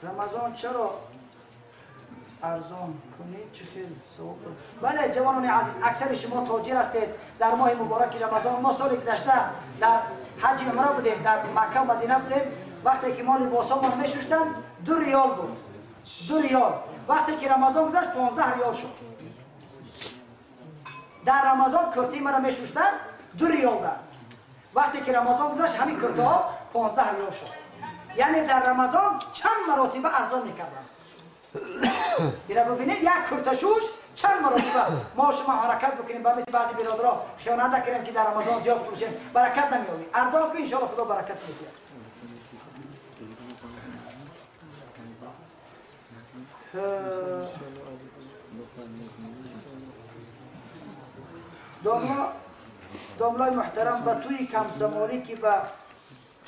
رمضان چرا ارزان کنید؟ چه خیلی ثواب داره. بله جوانان عزیز، اکثر شما تاجر هستید. در ماه مبارک رمضان ما سال گذشته در حج عمره بودیم، در مکه و مدینه بودیم. وقتی که ما لباسامون میشستن 2 ریال بود، 2 ریال. وقتی که رمضان گذشت 15 ریال شد. در رمضان کرتی مرا میشستن 2 ریال داد. وقتی که رمضان گذشت همین کرته ها 15 ریال شد. یعنی در رمضان چند مراتبه ارزان میکردن. اینا ببینید یک کرته شوش چند مراتبه. ما شما حرکت بکنیم، با مثل بعضی برادرها خیانت نکنیم که در رمضان زیاد فروشیم، برکت نمیابیم. ارزان که ان شاء الله خدا برکت میده. داملای محترم به توی کمسمالی که به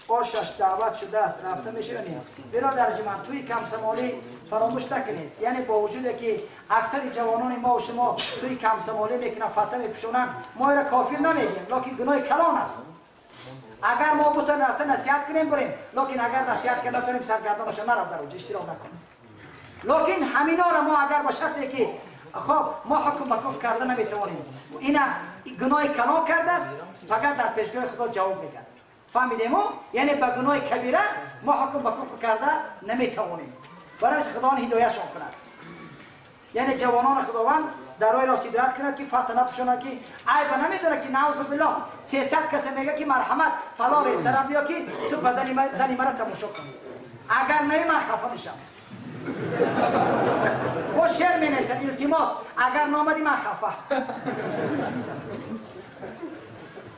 آشش دعوت شده است رفته میشه یا نه؟ برادر جمان، توی کمسمالی فراموش نکنید. یعنی با وجود که اکثر جوانان ما و شما توی کمسمالی میکنن، فتح میپوشونن، ما را کافر نمیگیم، لکن گناه کلان است. اگر ما بتونیم رفته نصیحت کنیم بریم، لکن اگر نصیحت کنیم نتونیم سرگردان باشه، نرفت در اونجا اشتراک نکنیم. لکن همینا را ما اگر با شرطی که خب ما حکم به کفر کرده نمیتوانیم، اینا گناه کلان کرده است، فقط در پیشگاه خدا جواب میده. فهمیدیم؟ یعنی به گناه کبیره ما حکم به کفر کرده نمیتوانیم. برایش خداوند هدایتشان کند. یعنی جوانان خداوند در راه راست هدایت کند که فتنه پوشانند، که عیب نمیدونه که نعوذ بالله 300 کس میگه که مرحمت فلان رستوران بیا که تو بدن زنی مرا تماشا کن، اگر نه من خفه میشم. با شعر می نویسن التماس، اگر نامدی من خفه.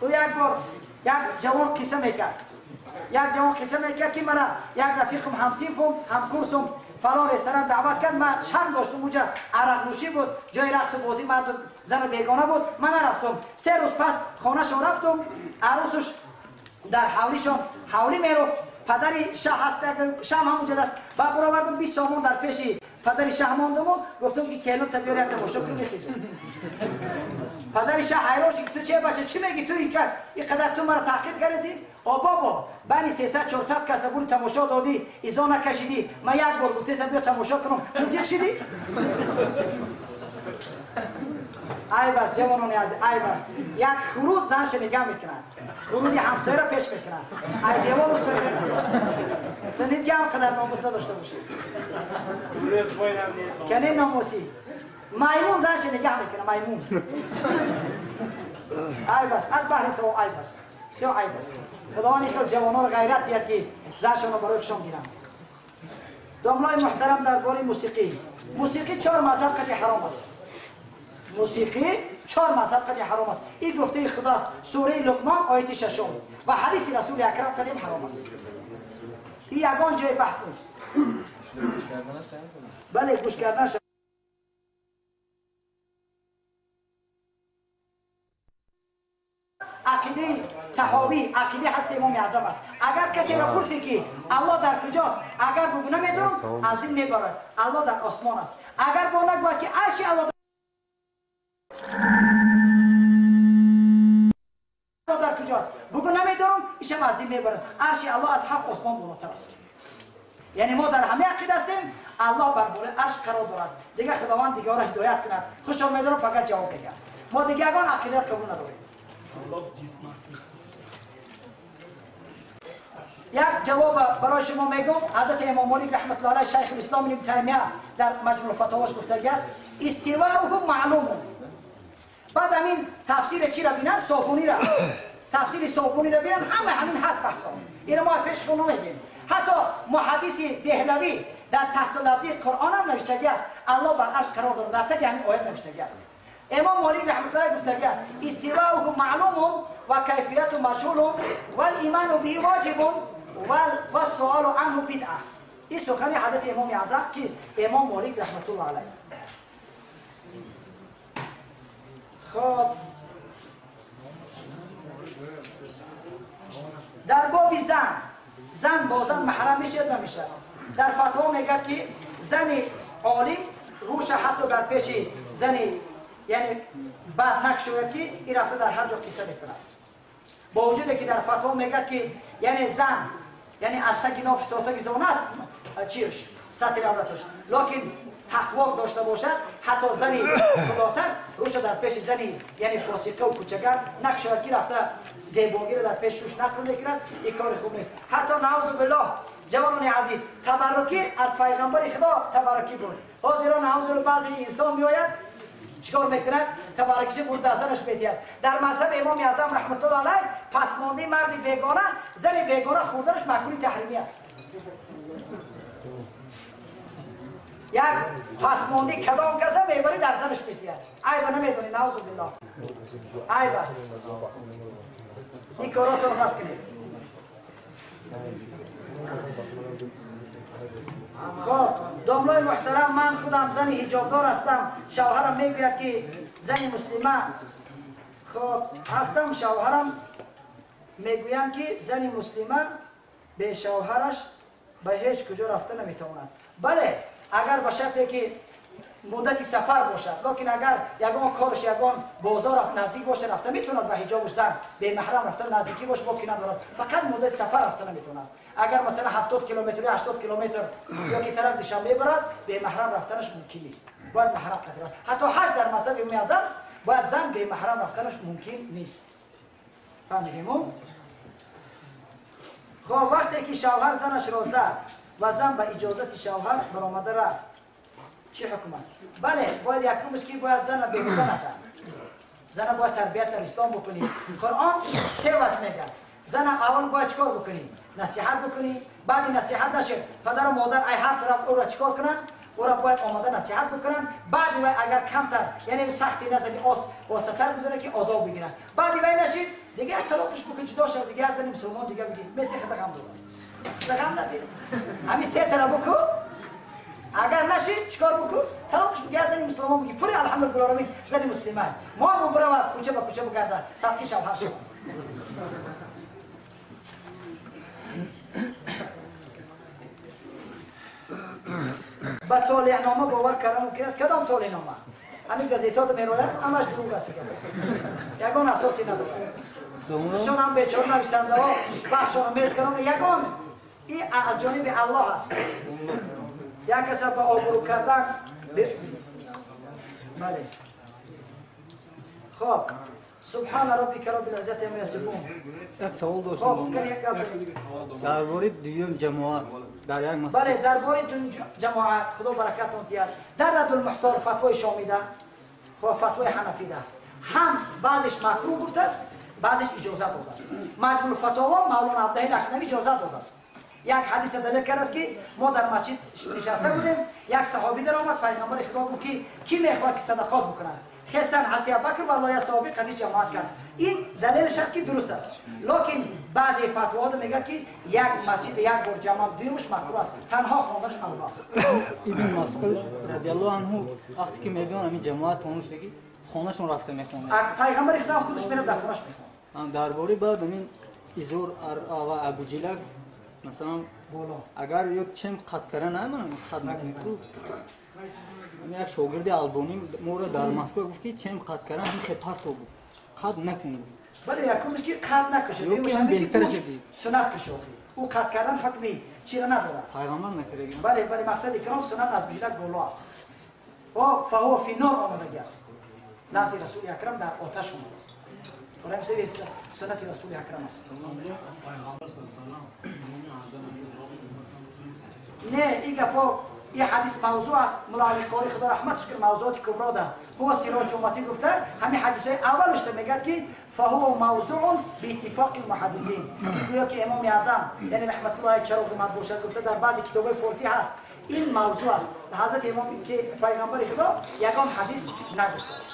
او یک بار یک جوان قصه میکرد، یک جوان قصه میکرد که مرا یک رفیقم همصنفم همکورسم فلان رستوران دعوت کرد، من شرم داشتم، اونجا عرق نوشی بود، جای رقص و بازی مرد زن بیگانه بود، من نرفتم. 3 روز پس خانه‌شون رفتم، عروسش در حولیشون حولی میرفت، پدر شه هست، شه هم همونجا است. و برآوردم 20 سامان در پیش پدر شه ماندم و گفتم که کلم تا بیاری تماشا کنی میخیزم. پدر شه حیران شد تو چه بچه چی میگی تو این کرد اینقدر تو مرا تحقیر کردی؟ آ بابا بنی 300 400 کس برو تماشا دادی، ایزا نکشیدی، من یک بار گفتم بیا تماشا کنم، تو زیق شدی؟ عیب است جوانان عزیز، عیب است. یک خروس زنش نگاه میکند، خروس همسایه را پیش میکند، ای دیوار رو سایه میکند. تو نید که هم قدر ناموس نداشته باشی که نیم ناموسی. میمون زنش نگاه میکنه، میمون. عیب است، از بحر سوا عیب است، سوا عیب است. خداوند این خیلی جوانان را غیرت دید که زنشان را برای خشان گیرند. داملای محترم درباره موسیقی، موسیقی 4 مذهب قدی حرام است. موسیقی 4 مذهب قدی حرام است. این گفته خداست، سوره لقمان آیت 6 و حدیث رسول اکرم قدیم حرام است. این یگان جای بحث نیست. بله گوش کردنش. عقیده طحاوی، عقیده هست امام اعظم است. اگر کسی را پرسی که الله در کجاست، اگر بگو نمیدونم از دین میبرد. الله در آسمان است. اگر با نگوید که عرش الله کجاست؟ بگو نمیدونم، ایشم از دین میبرد. عرش الله از هفت آسمان بالاتر است. یعنی ما در همه عقیده هستیم الله بر بالای عرش قرار دارد. دیگه خداوند دیگه را هدایت کند. خوش آمدید، فقط جواب میگه. ما دیگه اگه عقیده قبول نداریم. یک جواب برای شما میگم. حضرت امام مالک رحمت الله علیه شیخ الاسلام ابن تیمیه در مجموع فتاواش گفته است استواءه معلوم. بعد همین تفسیر چی را بینن؟ صابونی را. تفسیر صابونی را بینن، همه همین هست بحثا. اینو ما پیش خود نمیگیم. حتی محدث دهلوی در تحت لفظی قرآن هم نوشته است الله بر عرش قرار دارد. در تک همین آیت نوشته است. امام مالک رحمت الله گفته است استواءه معلوم و کیفیت مشهور و الایمان به واجب و السؤال عنه بدعه. این سخن حضرت امام اعظم که امام مالک رحمت الله علیه. خب در باب زن، زن با زن محرم میشه نمیشه؟ در فتوا میگه که زن عالم روش حتی در پیش زن یعنی بد نکشوه که این رفته در هر جا قصه میکنه. با وجود که در فتوا میگه که یعنی زن یعنی از تک نافش تا تک زانه است چیش سطر عورتش، لکن تقوا داشته باشد حتی زنی خداترس روش در پیش زنی یعنی فاسقه و کوچکر نکشود که رفته زیبایی را در پیش روش نقل میکند. این کار خوب نیست. حتی نعوذ بالله جوانان عزیز تبرکی از پیغمبر خدا تبرکی بود. حاضران نعوذ بالله بعضی انسان میآید چیکار میکند؟ تبرکش بود از زنش میدید. در مذهب امام اعظم رحمت الله علیه پسمانده مرد بیگانه زن بیگانه خوردنش مکروه تحریمی است. یک پسمانده کدام کسا میبری در زنش میدید. عیب نمیدونی نعوذ بالله عیب است. این کارات رو بس کنید. خب داملای محترم، من خودم زن حجابدار هستم. شوهرم میگوید که زن مسلمه خب هستم. شوهرم میگویند که زن مسلمه به شوهرش به هیچ کجا رفته نمیتواند. بله اگر به شرطی که مدتی سفر باشد، لکن اگر یگان کارش یگان بازار رفت نزدیک باشه رفته میتوند به حجابش زن به محرم رفته نزدیکی باشه با کی ندارد، فقط مدت سفر رفته نمیتوند. اگر مثلا 70 کیلومتر یا 80 کیلومتر یا که طرف دوشنبه برد به محرم رفتنش ممکن نیست. باید محرم قدر. حتی حج در مذهب امام اعظم باید زن به محرم رفتنش ممکن نیست. فهمیدیم؟ خب وقتی که شوهر زنش را زد و زن به اجازت شوهر برآمده رفت چه حکم است؟ بله باید یکمش که باید زن را بیگانه نزد. زن باید تربیت در اسلام بکنی. قرآن سه وجه میگه. زن اول باید چیکار بکنی؟ نصیحت بکنی. بعد نصیحت نشه پدر و مادر ای هر طرف او را چیکار کنن؟ او را باید آماده نصیحت بکنن. بعد وای اگر کمتر یعنی سختی نزنی آستتر بزنه که آداب بگیرن. بعد وای نشید دیگه طلاقش بکن جدا شد دیگه از زن مسلمان دیگه بگی مثل خدا غم داره. خدا غم نداره. همین سه طرف بکن. اگر نشید چیکار بکن؟ طلاقش بگی از زن مسلمان بگی. پوری الحمدلله العالمین زن مسلمان. ما هم برو کوچه با کوچه بگردن. سختی شوهر شد. با طالعنامه باور کردن ممکن است؟ کدام طالعنامه؟ همین گزیت‌ها رو می‌روند همش دروغ است. یگان اساسی نداره. چون هم بیچاره نویسنده ها بخشان میز کردن یگان این از جانب الله است. یک کس با آبرو کردن بله. خب سبحان ربک رب العزت عما یصفون. یک سوال داشتم. درباره دوم جماعت در یک مسجد. بله درباره دوم جماعت خدا برکتتون دیاد. در رد المحتار فتوای شامی ده، خب فتوای حنفی ده. هم بعضش مکروه گفته است، بعضش اجازه داده است. مجموع فتاوا مولانا عبدالله لکنوی اجازه داده است. یک حدیث دلیل کرده است که ما در مسجد نشسته بودیم، یک صحابی در آمد، پیغمبر خدا گفت که کی میخواد که صدقات بکنه؟ خستن حضرت ابوبکر و الله صحابی قدی جماعت کرد. این دلیلش است که درست است. لکن بعضی فتواها میگه که یک مسجد یک بار جمع دویمش مکروه است، تنها خواندنش اولی است. ابن مسعود رضی الله عنه وقتی که میبینن همین جماعت تونشگی خونه‌شون رفته میخونه. پیغمبر خدا خودش میره در خونه‌اش میخونه. درباره بعد همین ایزور و ابوجیلک مثلا بالا اگر یک چم قط کردن نه من قط میکنه. یک شاگرد آلبانی ما را در مسکو گفت که چم قط کردن هم خطر تو بود قط نکن. Бале, якумш ки қат накашад, дуюмаш ҳамин ки суннат каши охи. Ӯ қат кардан ҳукми чира надорад. Пайғамбар накарда. Бале, бале, мақсади калом суннат аз бижилак боло аст. О фаҳува фи нор омадаги аст. Лафзи Расули Акрам дар оташ омадааст. Барои ҳамин суннати Расули Акрам аст. Не, ин гапо ин ҳадис мавзӯъ аст. Мулло Али Қори худо раҳматш кунад мавзӯоти кубро дар ҳува сироҷи умматӣ гуфта, ҳамин ҳадисҳои аввалашда мегӯяд ки фаҳува мавзӯун бииттифоқи муҳаддисин. Гӯё ки Имоми Аъзам, яъне раҳматуллоҳи чароғи уммат бошад, гуфта дар баъзе китобҳои форсӣ ҳаст. Ин мавзӯъ аст. Ҳазрати имом ки пайғамбари худо ягон ҳадис нагуфтааст.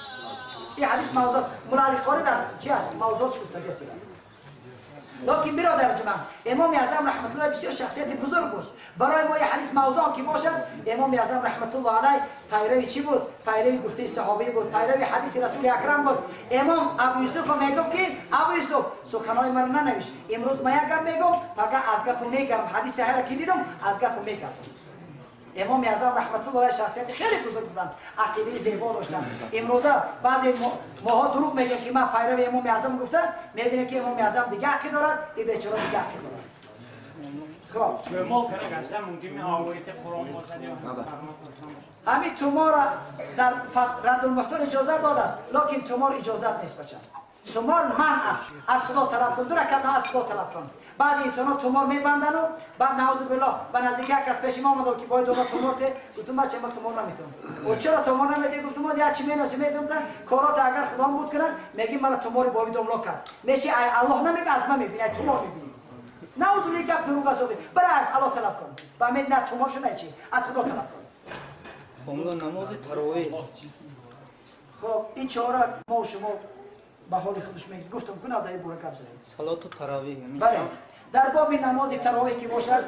Ин ҳадис мавзӯъ аст. Мулло Али Қори дар чи аст? Мавзӯотш гуфтагиаст. Локин бародар ҷумъа, Имоми Аъзам раҳматуллоҳ бисёр шахсияти бузург буд. Барои мо ин ҳадис мавзӯъ ки бошад, Имоми Аъзам раҳматуллоҳ алайҳ пайрави чӣ буд? Пайрави гуфтаи саҳобӣ буд, пайрави ҳадиси Расули Акрам буд. Имом Абу Юсуф мегуфт ки Абу Юсуф суханои маро нанавиш. Имрӯз ман як гап мегӯм, пага аз гапу мегардам. Ҳадиси саҳиҳро ки дидам, аз гапу мегардам. Имоми Аъзам раҳматуллоҳ алайҳ шахсияти хеле бузург буданд, ақидаи зебо доштанд. Имрӯза баъзе моҳо дурӯғ мегӯянд ки ман пайрави Имоми Аъзам гуфта, мебинем ки Имоми Аъзам дига ақид дорад, ин бечора дига ақид дорад. Хоб. Ҳамин туморро дар Раддулмуҳтор иҷозат додааст, лекин тумор иҷозат нест бача. Тумор манъ аст. Аз Худо талаб кун, ду ракат аз Худо талаб кун. Баъзе инсонҳо тумор мебандану баъд наъузу биллоҳ ба наздики як кас пеши мо омада ки бояд дода тумор те, гуфтум бача ман тумор наметавонам. О чаро тумор намедиҳӣ? Гуфтум оз як чи меноси медонам, корото агар Худо буд кунад, мегӣ мара тумори боби домло кард. Меши ай Аллоҳ намеги, аз ман мебини, ай тумор мебини. Наъузу биллоҳ гап дурӯғ аст. Бара аз Аллоҳ талаб кун. Ба мед на тумор шу на чи, аз Худо талаб кун. Хомла намози тарових. Хоб, ин чора мо шумо ба ҳоли худаш мегӯяд. Гуфтам кунав дар ин бора гап занем. Салоту тарових. Бале, дар боби намози тарових ки бошад,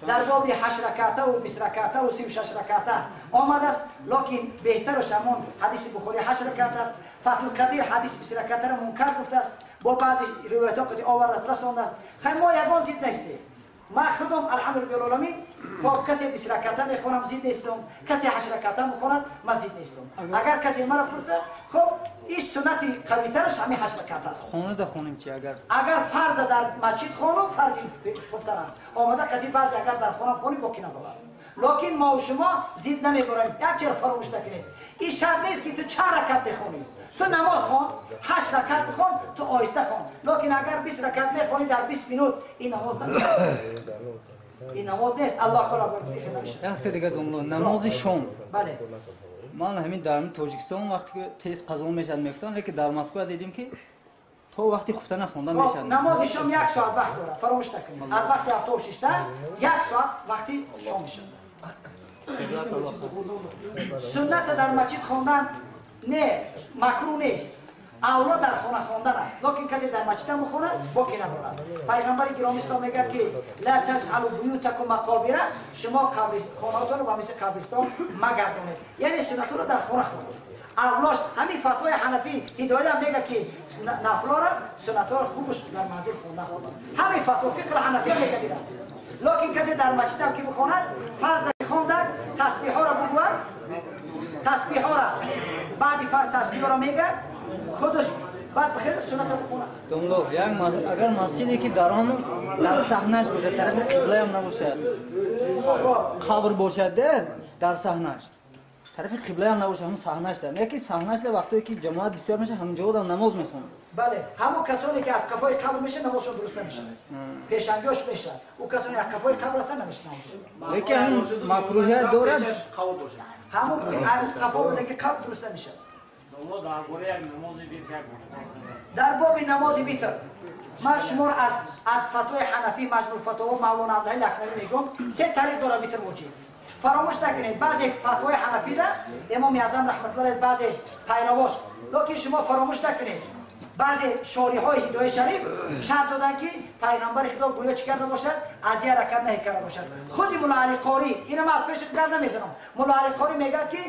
дар боби 8 раката ва 20 раката ва 36 раката омадааст, лекин беҳтараш ҳамон ҳадиси Бухорӣ 8 ракат аст. Фатҳул Қадир ҳадиси 20 ракатаро мункар гуфтааст, бо баъзе ривоятҳо қади овардааст, расондааст. Хай мо ягон зид нестем. Ман худам алҳамдулиллоҳ оламин, хоб касе 20 раката мехонам зид нестам, касе 8 раката мехонад ман зид нестам. Агар касе маро пурсад, хоб ин суннати қавитараш ҳамин 8 раката аст. Хона да хонем чи агар? Агар фарз дар масҷид хонум, фарзи хуфтарам. Омада қади баъзе агар дар хонам хонем боки надорад. Лекин мо шумо зид намебарем. Як чиз фаромӯш накунед. Ин шарт нест ки ту чанд ракат мехонӣ. Ту намоз хон, 8 ракат бихон, ту оҳиста хон. Лекин агар 20 ракат мехонӣ дар 20 минут, ин намоз намешавад. Ин намоз нест. Аллоҳ таоло гуфт. Як дигар ҷумла, намози шом. Бале. Ман ҳамин дар Тоҷикистон вақте ки тез қазо мешавад мегуфтанд, лекин дар Москва дидем ки то вақти хуфтана хонда мешавад. Намози шом 1 соат вақт дорад, фаромӯш накунед. Аз вақти афтоб шишта 1 соат вақти шом мешавад. Суннат дар масҷид хондан не, макруҳ нест. Авло дар хона хондан аст. Лекин касе дар масҷид ҳам бихонад, боки надорад. Пайғамбари гиромӣ ислом мегӯяд ки ла таҷъалу буютакум мақобира, шумо хонаҳотонро ба мисли қабристон магардонед. Яъне суннатро дар хона хонед. Авлош ҳамин фатвои ҳанафӣ ҳидоя мегӯяд ки нафлора суннатҳоро хубаш дар манзил хондан хуб аст. Ҳамин фатво фиқҳи ҳанафӣ мегӯяд. Лекин касе дар масҷид ҳам ки бихонад, фарз хонда тасбиҳҳоро бигӯяд, тасбиҳҳоро баъди фарз тасбиҳҳоро мегӯяд, худаш баъд бихезад суннатро бихонад. Домло, як агар масҷиде ки дар он дар саҳнаш бошад, тарафи қиблаам набошад, қабр бошад дар саҳнаш, тарафи қиблаам набошад, ҳамон саҳнаш дар. Яке саҳнаш дар вақтое ки ҷамоат бисёр мешавад, ҳамон ҷо одам намоз мехонад. Бале, ҳамон касоне ки аз қафои қабр мешавад, намозшон дуруст намешавад. Пешангиёш мешавад. Ӯ касоне аз қафои қабр ҳастанд, намешавад намоз. Лекин ҳамин макруҳият дорад. Ҳамон қафо буда ки қабр дуруст намешавад. Дар боби намози витр ман шуморо аз фатвои ҳанафӣ маҷмӯъ фатово Мавлоно Абдулҳай Лакнавӣ мегӯям. 3 тариқ дорад витр воҷиб. Фаромӯш накунед, баъзе фатвои ҳанафида Имоми Аъзам раҳматуллоҳ алайҳ баъзе пайравош, лекин шумо фаромӯш накунед, баъзе шориҳои ҳидояи шариф шарт доданд ки пайғамбари Худо гӯё чӣ карда бошад, аз як ракат наҳӣ карда бошад. Худи Мулло Али Қорӣ, инро ман аз пеши гап намезанам, Мулло Али Қорӣ мегӯяд ки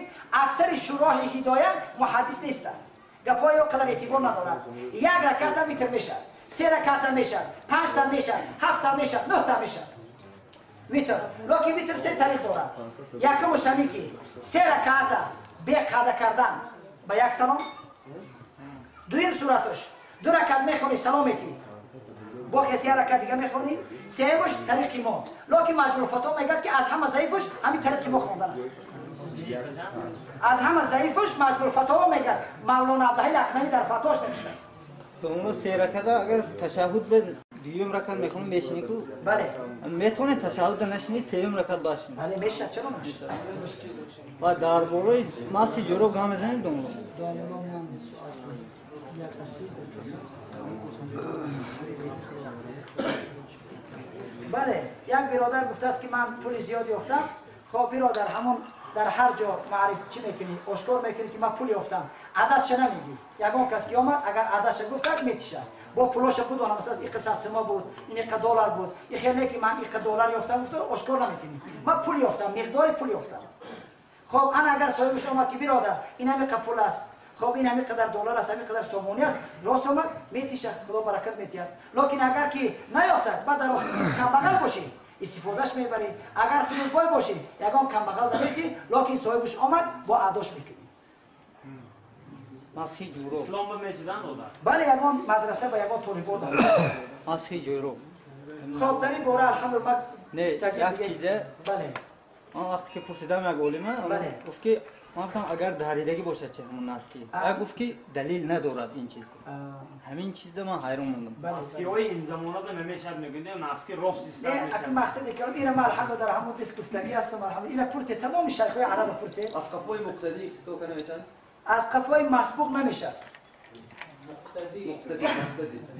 аксари шуроҳи ҳидоя муҳаддис нестанд, гапҳои ё қадар эътибор надорад. 1 раката витр мешавад, 3 раката мешавад, 5 та мешавад, 7 та мешавад, 9 та мешавад витр. Лекин витр 3 тариқ дорад. Якумаш ҳамин ки 3 раката бе қада кардан ба як салом. Дуюм сураташ دو رکعت میخونی سلام میکنی با خسی رکعت دیگه میخونی سهمش طریق ما. لکن مجموع الفتاوا میگه که از همه ضعیفش همین طریق ما خواندن است. از همه ضعیفش مجموع الفتاوا میگه مولانا عبدالحی لکنوی در فتواش نوشته است. تو اون سه رکعت اگر تشهد به دوم رکعت میخونم میشینی کو؟ بله. میتونه تشهد نشینی سوم رکعت باشی. بله میشه چرا نمیشه؟ و در باره ماسی جورو گام میزنیم دوم. بله یک برادر گفته است که من پول زیاد یافتم. خب برادر همون در هر جا معرف چی میکنی؟ آشکار میکنی که من پول یافتم. عددش نمیگی. یگان کس که آمد اگر عددش گفت میتیشه. با پولش بود اونم مثلا این قصه سما بود، این اینقدر دلار بود. این خیلی که من اینقدر دلار یافتم گفت آشکار نمیکنی. من پول یافتم، مقدار پول یافتم. خب انا اگر صاحبش آمد که برادر این همه پول است. خب این همه قدر دلار است، همه قدر سومونی است، راست آمد میتیشه خدا برکت میتید. لکن اگر که نیافتد بعد در آخر کم بغل باشی استفادهش میبری. اگر خودت بای باشی یگان کم بغل نمیتی، لکن صاحبش آمد با اداش میکنی. مسیح جورو اسلام به میشدن دادن. بله یگان مدرسه و یگان طالبان دادن. مسیح جورو. خب در این باره الحمدلله نه یک چیزه. بله. آن وقتی که پرسیدم یک عالمه گفت که من گفتم اگر دریدگی باشد چه همون نسکی. گفت که دلیل ندارد این چیز. همین چیز من حیران موندم. نسکی های این زمانه به نمیشد میگن نسکی راست سیستم میشه. نه مقصد کلام اینا من الحمد در همون دیسک گفتگی هستم الحمد. اینا پرسه تمام شیخ های عرب پرسه. از قفای مقتدی تو کنه میشن؟ از قفای مسبوق نمیشد. مقتدی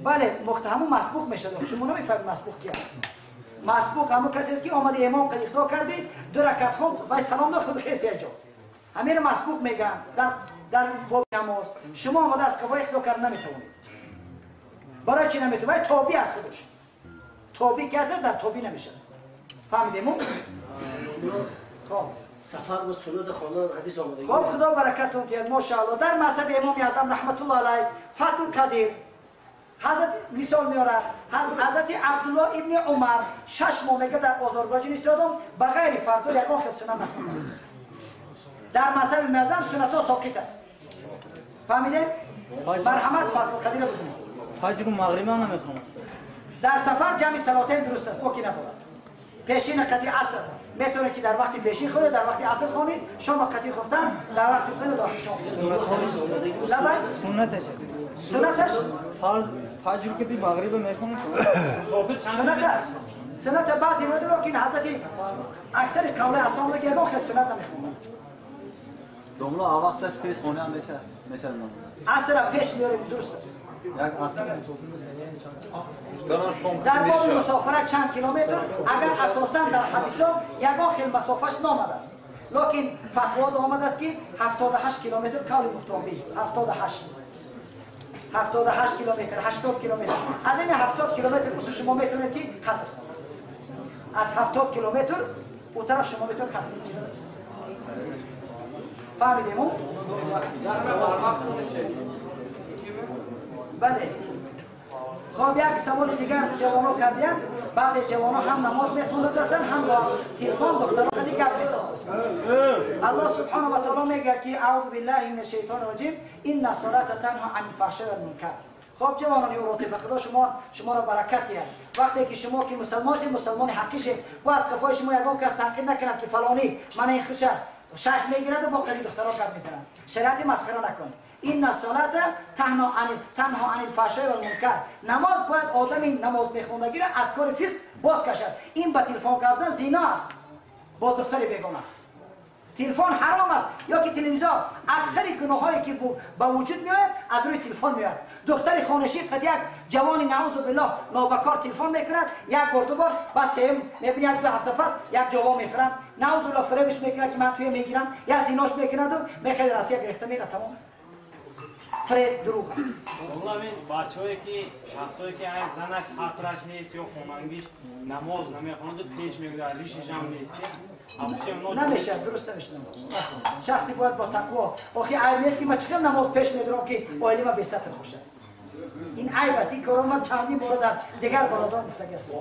بله مقتدی همون مسبوق میشد. شما نمیفهمید مسبوق کی است. مسبوق همون کسی است که آمده امام قد اقتدا کردی دو رکعت خوند و سلام داد خود خیست جا. همین مسبوق میگن در نماز. شما آماده از قفای اقتدا کردن نمیتوانید. برای چی نمیتونید؟ برای تابع از خودش. تابع کسی در تابع نمیشه. فهمیدیم؟ خب سفر و سنت خواندن حدیث آمده. خب خدا برکتتون دیاد ماشاءالله. در مذهب امام اعظم رحمت الله علیه فتح القدیر حضرت مثال میاره حضرت عبدالله ابن عمر 6 ماه میگه در آذربایجان ایستادم به غیر فرض یکان خیلی سنت نخوندم. در مذهب اعظم سنت ها ساقط است. فهمیدیم؟ مرحمت فتح القدیر رو ببینید. فجر و مغرب هم نمیخوام. در سفر جمع صلاتین درست است، باکی ندارد. پیشین قطعی عصر میتونه که در وقت پیشین خونه در وقت عصر خونید، شام قطعی خفتن در وقت خونه در وقت شام. سنتش سنتش فجر که بی مغرب میخونید. سنت بعضی مردم که حضرت اکثر قول اصحاب که یگان خیلی سنت نمیخوندن. جمله وقتش پیش خونه هم میشه عصر پیش میاریم درست است. در باب مسافرت چند کیلومتر اگر اساسا در حدیث ها یگان خیلی مسافهش نامده است، لکن فتوا آمده است که 78 کیلومتر قول مفتابی 78 کیلومتر 80 کیلومتر. از این 70 کیلومتر اصول شما میتونید که قصر کنید. از 70 کیلومتر اون طرف شما میتونید قصر کنید. فهمیدیم؟ بله. خب یک سوال دیگر جوان‌ها کردن. بعضی جوان‌ها هم نماز میخوندن هم با تلفن دخترها خیلی گپ میزدن. الله سبحانه و تعالی میگه که اعوذ بالله من الشیطان الرجیم ان الصلاه تنها عن الفحشاء والمنکر. خب جوانان یوروتی به خدا شما را برکت یاد. وقتی که شما که مسلمان شدید مسلمان حقیقی شید و از قفای شما یگان کس تنقید نکنند که فلانی من این خوشه شیخ میگیرد و با قلی دخترها گپ میزنند. شریعت مسخره نکن. این الصلاه تنها عن الفحشاء والمنکر. نماز باید آدم نماز میخوندگی را از کار فسق باز کشد. این با تلفن گپ زدن زنا است با دختر بیگانه. تلفن حرام است یا که تلویزیون. اکثر گناهایی که به وجود میآید از روی تلفن میآید. دختر خانشین قد یک جوانی نعوذ بالله نابکار تلفن میکند یک بار دو بار بس هم میبینی یک دو هفته پس یک جوان میخرند نعوذ بالله فریبش میکند که من توی میگیرم یا زیناش میکند و میخواد راسیه گرفته میره تمام. فریب دروغ. والله من بچه‌ای که شخصایی که ای زنش سطرش نیست یا خوننگیش نماز نمیخوند پیش میگذره ریشش هم نیست. نمیشه درست نمیشه نماز. شخصی باید با تقوا. آخه عیب نیست که من چقدر نماز پیش میدارم که عائله ما بی ستر باشه. ин айб аст. Ин корро ман чандин бора дар дигар бародарон гуфтагӣ ҳастам.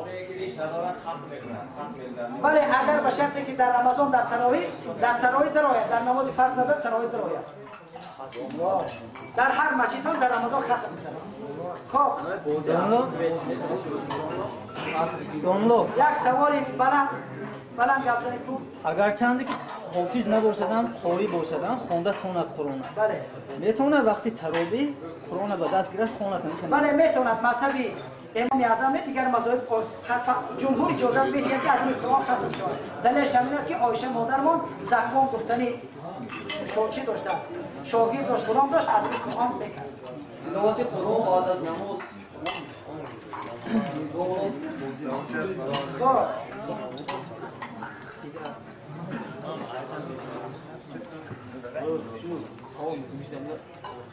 Бале, агар ба шарте ки дар Рамазон дар тарових дарояд, дар намози фарз надорад, тарових дарояд. Дар ҳар масҷид ҳам дар Рамазон хатм мезанад. Хоб, як саволи баланд гап занед ку. Агарчанде ки ҳофиз набошадам, қорӣ бошадам, хонда тонад Қуръона. Бале. Метавонад вақти тарових Қуръона ба даст гирад, хонад? Бале, метавонад. Мазҳаби имоми аъзам не, дигар мазоҳиб ҷумҳур иҷозат медиҳад ки аз рӯи Қуръон хатм шавад. Далелаш ҳамин аст ки Оиша модармон Заквон гуфтани шочӣ доштааст, шогирд дошт, ғулом дошт, аз рӯи Қуръон мекард. Тиловати Қуръон баъд аз намоз.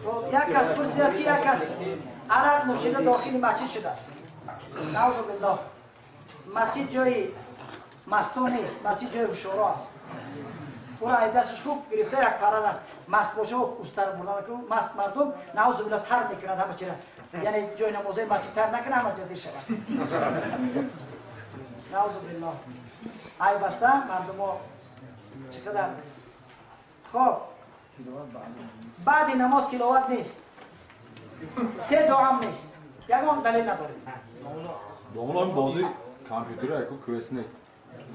Хоб, як кас пурсидааст ки як кас арақ нӯшида дохили масҷид шудааст. Наъузу биллоҳ. Масҷид ҷои мастон нест, масҷид ҷои ҳушёро аст. Ура ай дасташ хуб гирифта як пара маст боша устар бурдан маст мардум наъузу биллоҳ тар мекунад ҳама чира. Яъне ҷои намозаи масҷид тар накунад, ҳама ҷазир шавад. Наъузу биллоҳ. Айб аст, мардумо чӣ қадар. Хоб, баъди намоз тиловат нест, се дуам нест, ягон далел надорем. Домла, бозӣ компютер яку квестнет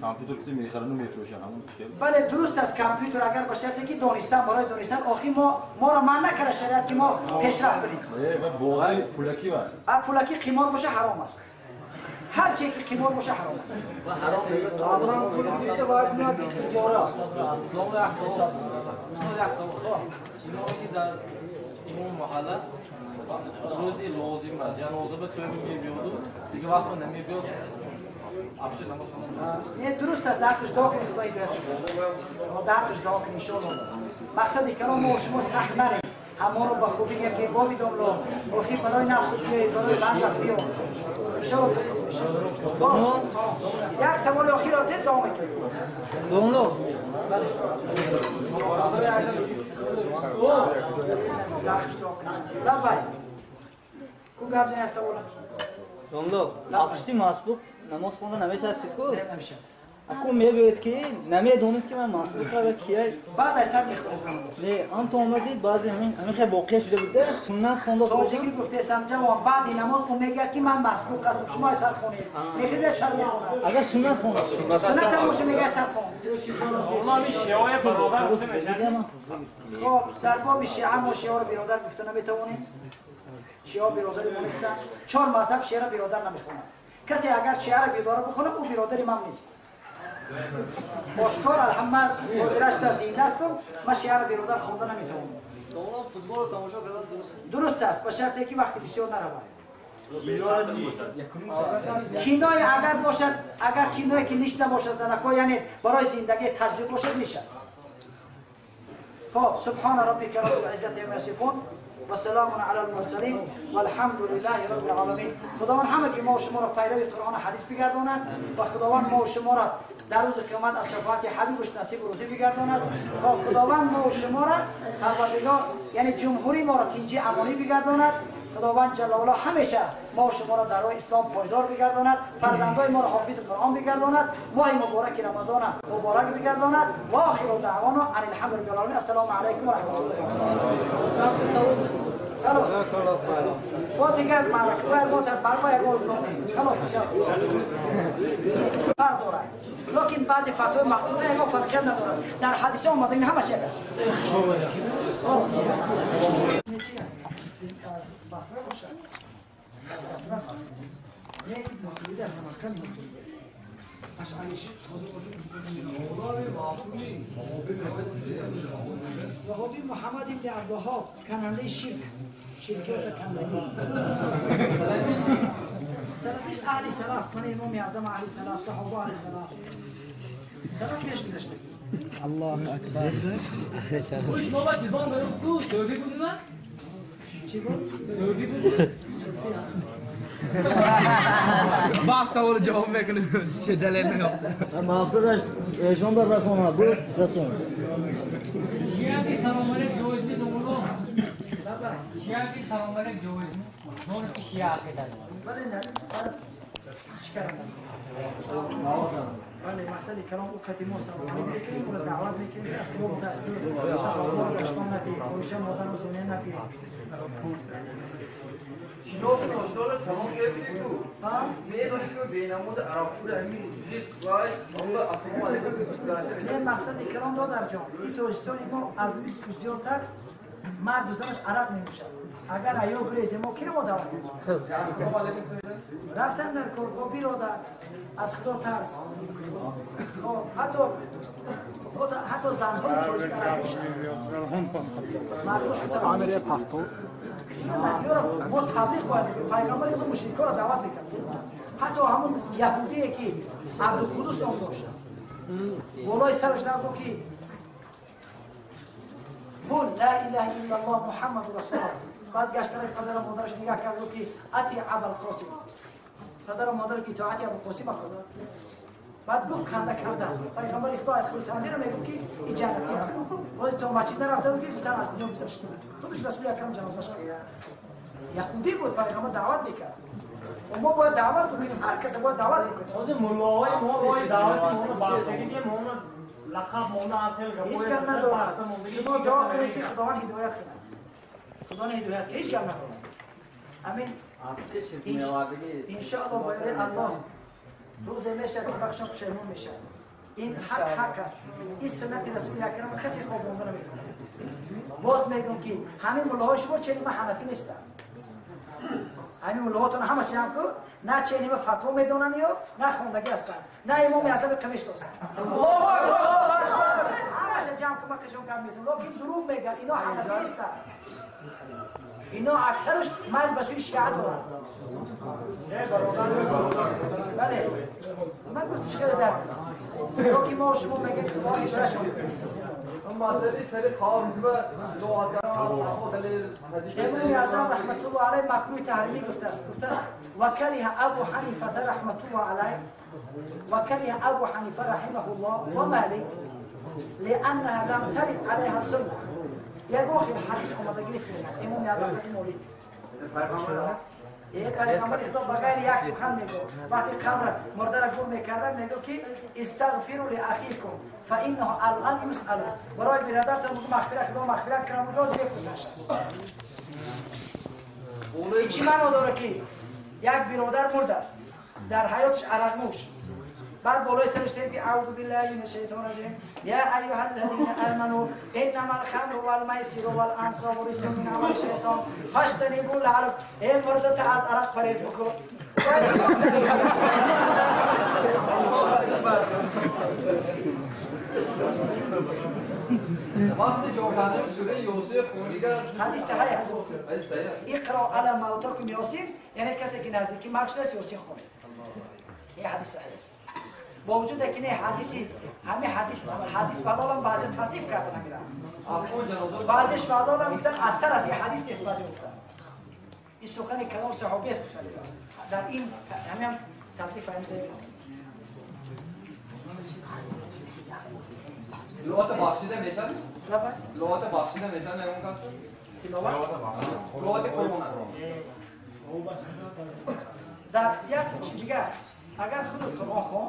компютер ки мехарану мефурӯшанд, ҳамон чӣ? Бале, дуруст аст. Компютер агар ба шарте ки донистан, барои донистан. Охир моро манъ накарда шариат ки мо пешрафт кунем. Бозӣ пулакӣ ва пулакӣ қимор боша ҳаром аст. Ҳар чизе ки қимор боша ҳаром аст. Имом маҳалла рӯзи лозим аст, ҷаноза ба тӯй мебиёду дигар вақт намебиёд. Не, дуруст аст. Дар ҳаққаш дуо кунед, Худо ҳидоят шуд. Дар ҳаққаш дуо кунед, иншоаллоҳ. Мақсади калом мо шумо сахт нарем, ҳаморо ба хубӣ гап ки боби домло охир барои нафс биёед, барои бандат биё. Иншоаллоҳ хуб мешавад. Як саволи охирро дед, давом мекунем. Домло. Бале. Дар ҳаққаш дуо кунед. Лаббай. Ку гап зан як савола. Домло, пушти масбуқ намоз хонда намешавад ку? Намешавад. Аку мегӯяд ки намедонед ки ман масбуқ ва кия. Баъд аз сар мехонам. Не, ам то омадид баъзе ҳамин хел воқеа шуда буда, суннат хонда. Тоҷикӣ гуфтесам ҷавон, баъди намоз ӯ мегӯяд ки ман масбуқ ҳастам, шумо аз сар хонед. Мехезед сар мехонад. Агар суннат хонда, суннат ҳам боша мегӯяд сар хон. Ҳамин шиаҳои бародар гуфта мешавад. Хоб, дар боби шиа мо шиаро бародар гуфта наметавонем. Шиа бародари мо нестанд. Чор мазҳаб шиаро бародар намехонад. Касе агар шиаро бародар бихонад, ӯ бародари ман нест. Ошкор алҳамд ҳозираш дар зинда астам, ман шиаро бародар хонда наметавонам. Футболро тамошо кардан дуруст? Дуруст аст, ба шарте ки вақти бисёр наравад. Киное агар бошад, агар киное ки лиш набошад, занако, яъне барои зиндагии таҷриб бошад, мешавад. Хоб, субҳана роббика роббил иззати амма ясифун ва саламун ала алмурсалин валҳамдулиллаҳи роббил оламин. Худованд ҳама ки мо ва шуморо пайрави Қуръон ва ҳадис бигардонад ва Худованд мо ва шуморо дар рӯзи қиёмат аз шафоати ҳабибаш насиб рӯзӣ бигардонад. Хоб, Худованд мо ва шуморо Парвардигор, яъне ҷумҳурии моро тинҷи амонӣ бигардонад. Худованд ҷалла ҷалолаҳу ҳамеша мо ва шуморо дар роҳи ислом пойдор бигардонад, фарзандои моро ҳофизи Қуръон бигардонад, моҳи мубораки Рамазона муборак бигардонад. Ва охиру даъвона ан алҳамду лиллаҳи роббил оламин. Ассалому алайкум ва раҳматуллоҳи ва баракатуҳ. خلاص با دیگر معرکه باید ما برای یک روز خلاص فرق دارد، لکن بعضی فتوای مقبول اینا فرقیت ندارد. در حدیث آمده این همش یک است. بصره باشد، بصره است، نه ماتریدی است، سمرقند ماتریدی است. اشعریش وهابی محمد ابن عبدالوهاب کننده شرک، شرکیات کندگی. سلفیش اهل سلف، من امام اعظم اهل سلف، صحابه اهل سلف، سلف پیش گذشته. الله اکبر. اهل سلف. خوش بابا دیوان دارم کو صوفی بود نه؟ چی بود؟ صوفی بود. بعد سوال جواب میکنه چه دلیل میافته. مقصدش ایشون به رسانه بود رسانه. یعنی سلام علیکم جواب میدم. Шиа ки салом алейк ҷоиз не? Ки шиа ақида дорад. Бале, не, чӣ кардам? Бале, мақсади калом ӯ қати мо салом алейк мекунем, ӯро даъват мекунем, аз мо мутаассир саҳобаро дашном надиҳед, Оиша модарро зине набиҳед. Шиноси ошдора салом гирифтӣ ку? Медонӣ ки бенамози арабпур ҳамин зиқ вай ассалому алайкум. Не, мақсади калом додарҷон, ин тоҷикистони мо аз 20 зиёдтар марду занаш арақ менӯшад. Агар ҳаё гурезем, мо киро мо даъват мекунем? Рафтан дар кор, хоб биродар, аз худо тарс. Хоб ҳатто занҳои тоҷик арақ мешаванд. Мо таблиғ бояд бикунем. Пайғамбари худо мушрикҳоро даъват мекард. Ҳатто ҳамун яҳудие ки Абдулқудус ном дошт, болои сараш набуд ки قل لا اله الا الله محمد رسول الله. بعد گشت طرف پدر و مادرش نگاه کرد که اطیع ابوالقاسم. پدر و مادر که اطاعت ابوالقاسم کن. بعد گفت خنده کرده پیغمبر خدا از خرسندی رو میگفت که این جنتی است. باز تا مسجد نرفته بود که گفتن از دنیا گذشت. خودش رسول اکرم جنازه‌اش کرد. یهودی بود، پیغمبر دعوت میکرد. و ما باید دعوت بکنیم، هر کس باید دعوت بکنه. باز ملاهای ما باید دعوت کنیم، بستگی ما لقب مونده هیچ کم ندارد. شما دعا کنید که خداوند هدایت کند. خداوند هدایت هیچ کم ندارد. امین. انشاءالله با یاری الله روز میشه که بخشم پشیمون میشه. این حق حق است. این سنت رسول اکرم کسی خواب مونده نمیتونه. باز میگم که همین ملاهای شما چنین من حنفی نیستم. همین ملاهاتون همه چی هم کن نه چنین فتوا میدونن یا نه خوندگی هستن، نه امام اعظم قمیش داشتن. همش جمع کن قشون کم میزن. لکن دروغ میگن، اینا حنفی نیستن. اینا اکثرش میل به سوی شیعه دارن. بله من گفتم چه در که ما شما میگیم خدا هدایتشون. مسئله سر خواب و دعا کردن. امام اعظم رحمت الله علیه مکروه تحریمی گفته است. گفته است وکره ابو حنیفه رحمت الله علیه وکره ابو حنیفه رحمه الله و مالک لانها لم ترد علیها السنه. یک آخر حدیث آمدگی نیست میگن امام اعظم قدیم مالک. یک پیغمبر خدا بغیر یک سخن میگه. وقتی قبر مرده را گور میکردن میگه که استغفروا لاخیکم فانه الان یسأل. برای برادرتون میگه مغفرت خدا مغفرت کنه، اونجا میپرسن. این چی معنا داره که یک برادر مرده است، در حیاتش عرق نوش، بعد بالای سرش داریم که اعوذ بالله من الشیطان الرجیم یا ایها الذین آمنوا انما الخمر والمیسر والانصاب رجس من عمل الشیطان فاجتنبوه لعلکم. ای مرده تا از عرق پرهیز بکن. وقتی جا کردن سوره یوسف خوندیگر حدیث صحیح است. حدیث صحیح است. اقرا علی موتاکم یاسین، یعنی کسی که نزدیکی مرگ شده است یاسین خونید. این حدیث صحیح است. با وجود که نه حدیثی همه حدیث فلان بعضی تصنیف کردن میرن. بعضیش فلان گفتن اثر از این حدیث نیست، بعضی گفتن این سخن کلام صحابی است گفتن. در این همین هم تصنیف هم ضعیف است. لغات بخشیده میشن؟ لغات بخشیده میشن اون کس؟ لغات قرآن. در یک چیز دیگه است. اگر خود قرآن خون،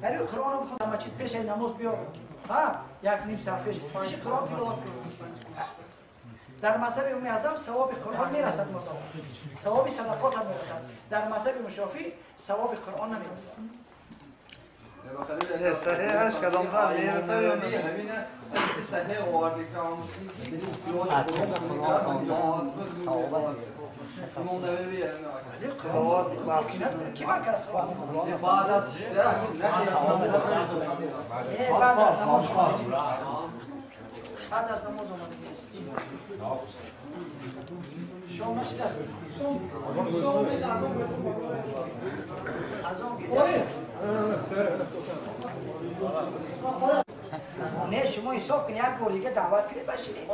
برای قرآن رو بخون در مسجد پیش نماز بیا، ها یک نیم ساعت پیش قرآن تلاوت کن. در مذهب امام اعظم ثواب قرآن میرسد مردم، ثواب صدقات هم میرسد. در مذهب مشافی ثواب قرآن نمیرسد. صحیحش کدام در میرسد یا نه؟ همین حدیث صحیح آورده که بعد از بعد از نماز آمده نیست. شام نشده است. از آن نه شما حساب کنید یک بار دیگه دعوت کنید بشینید.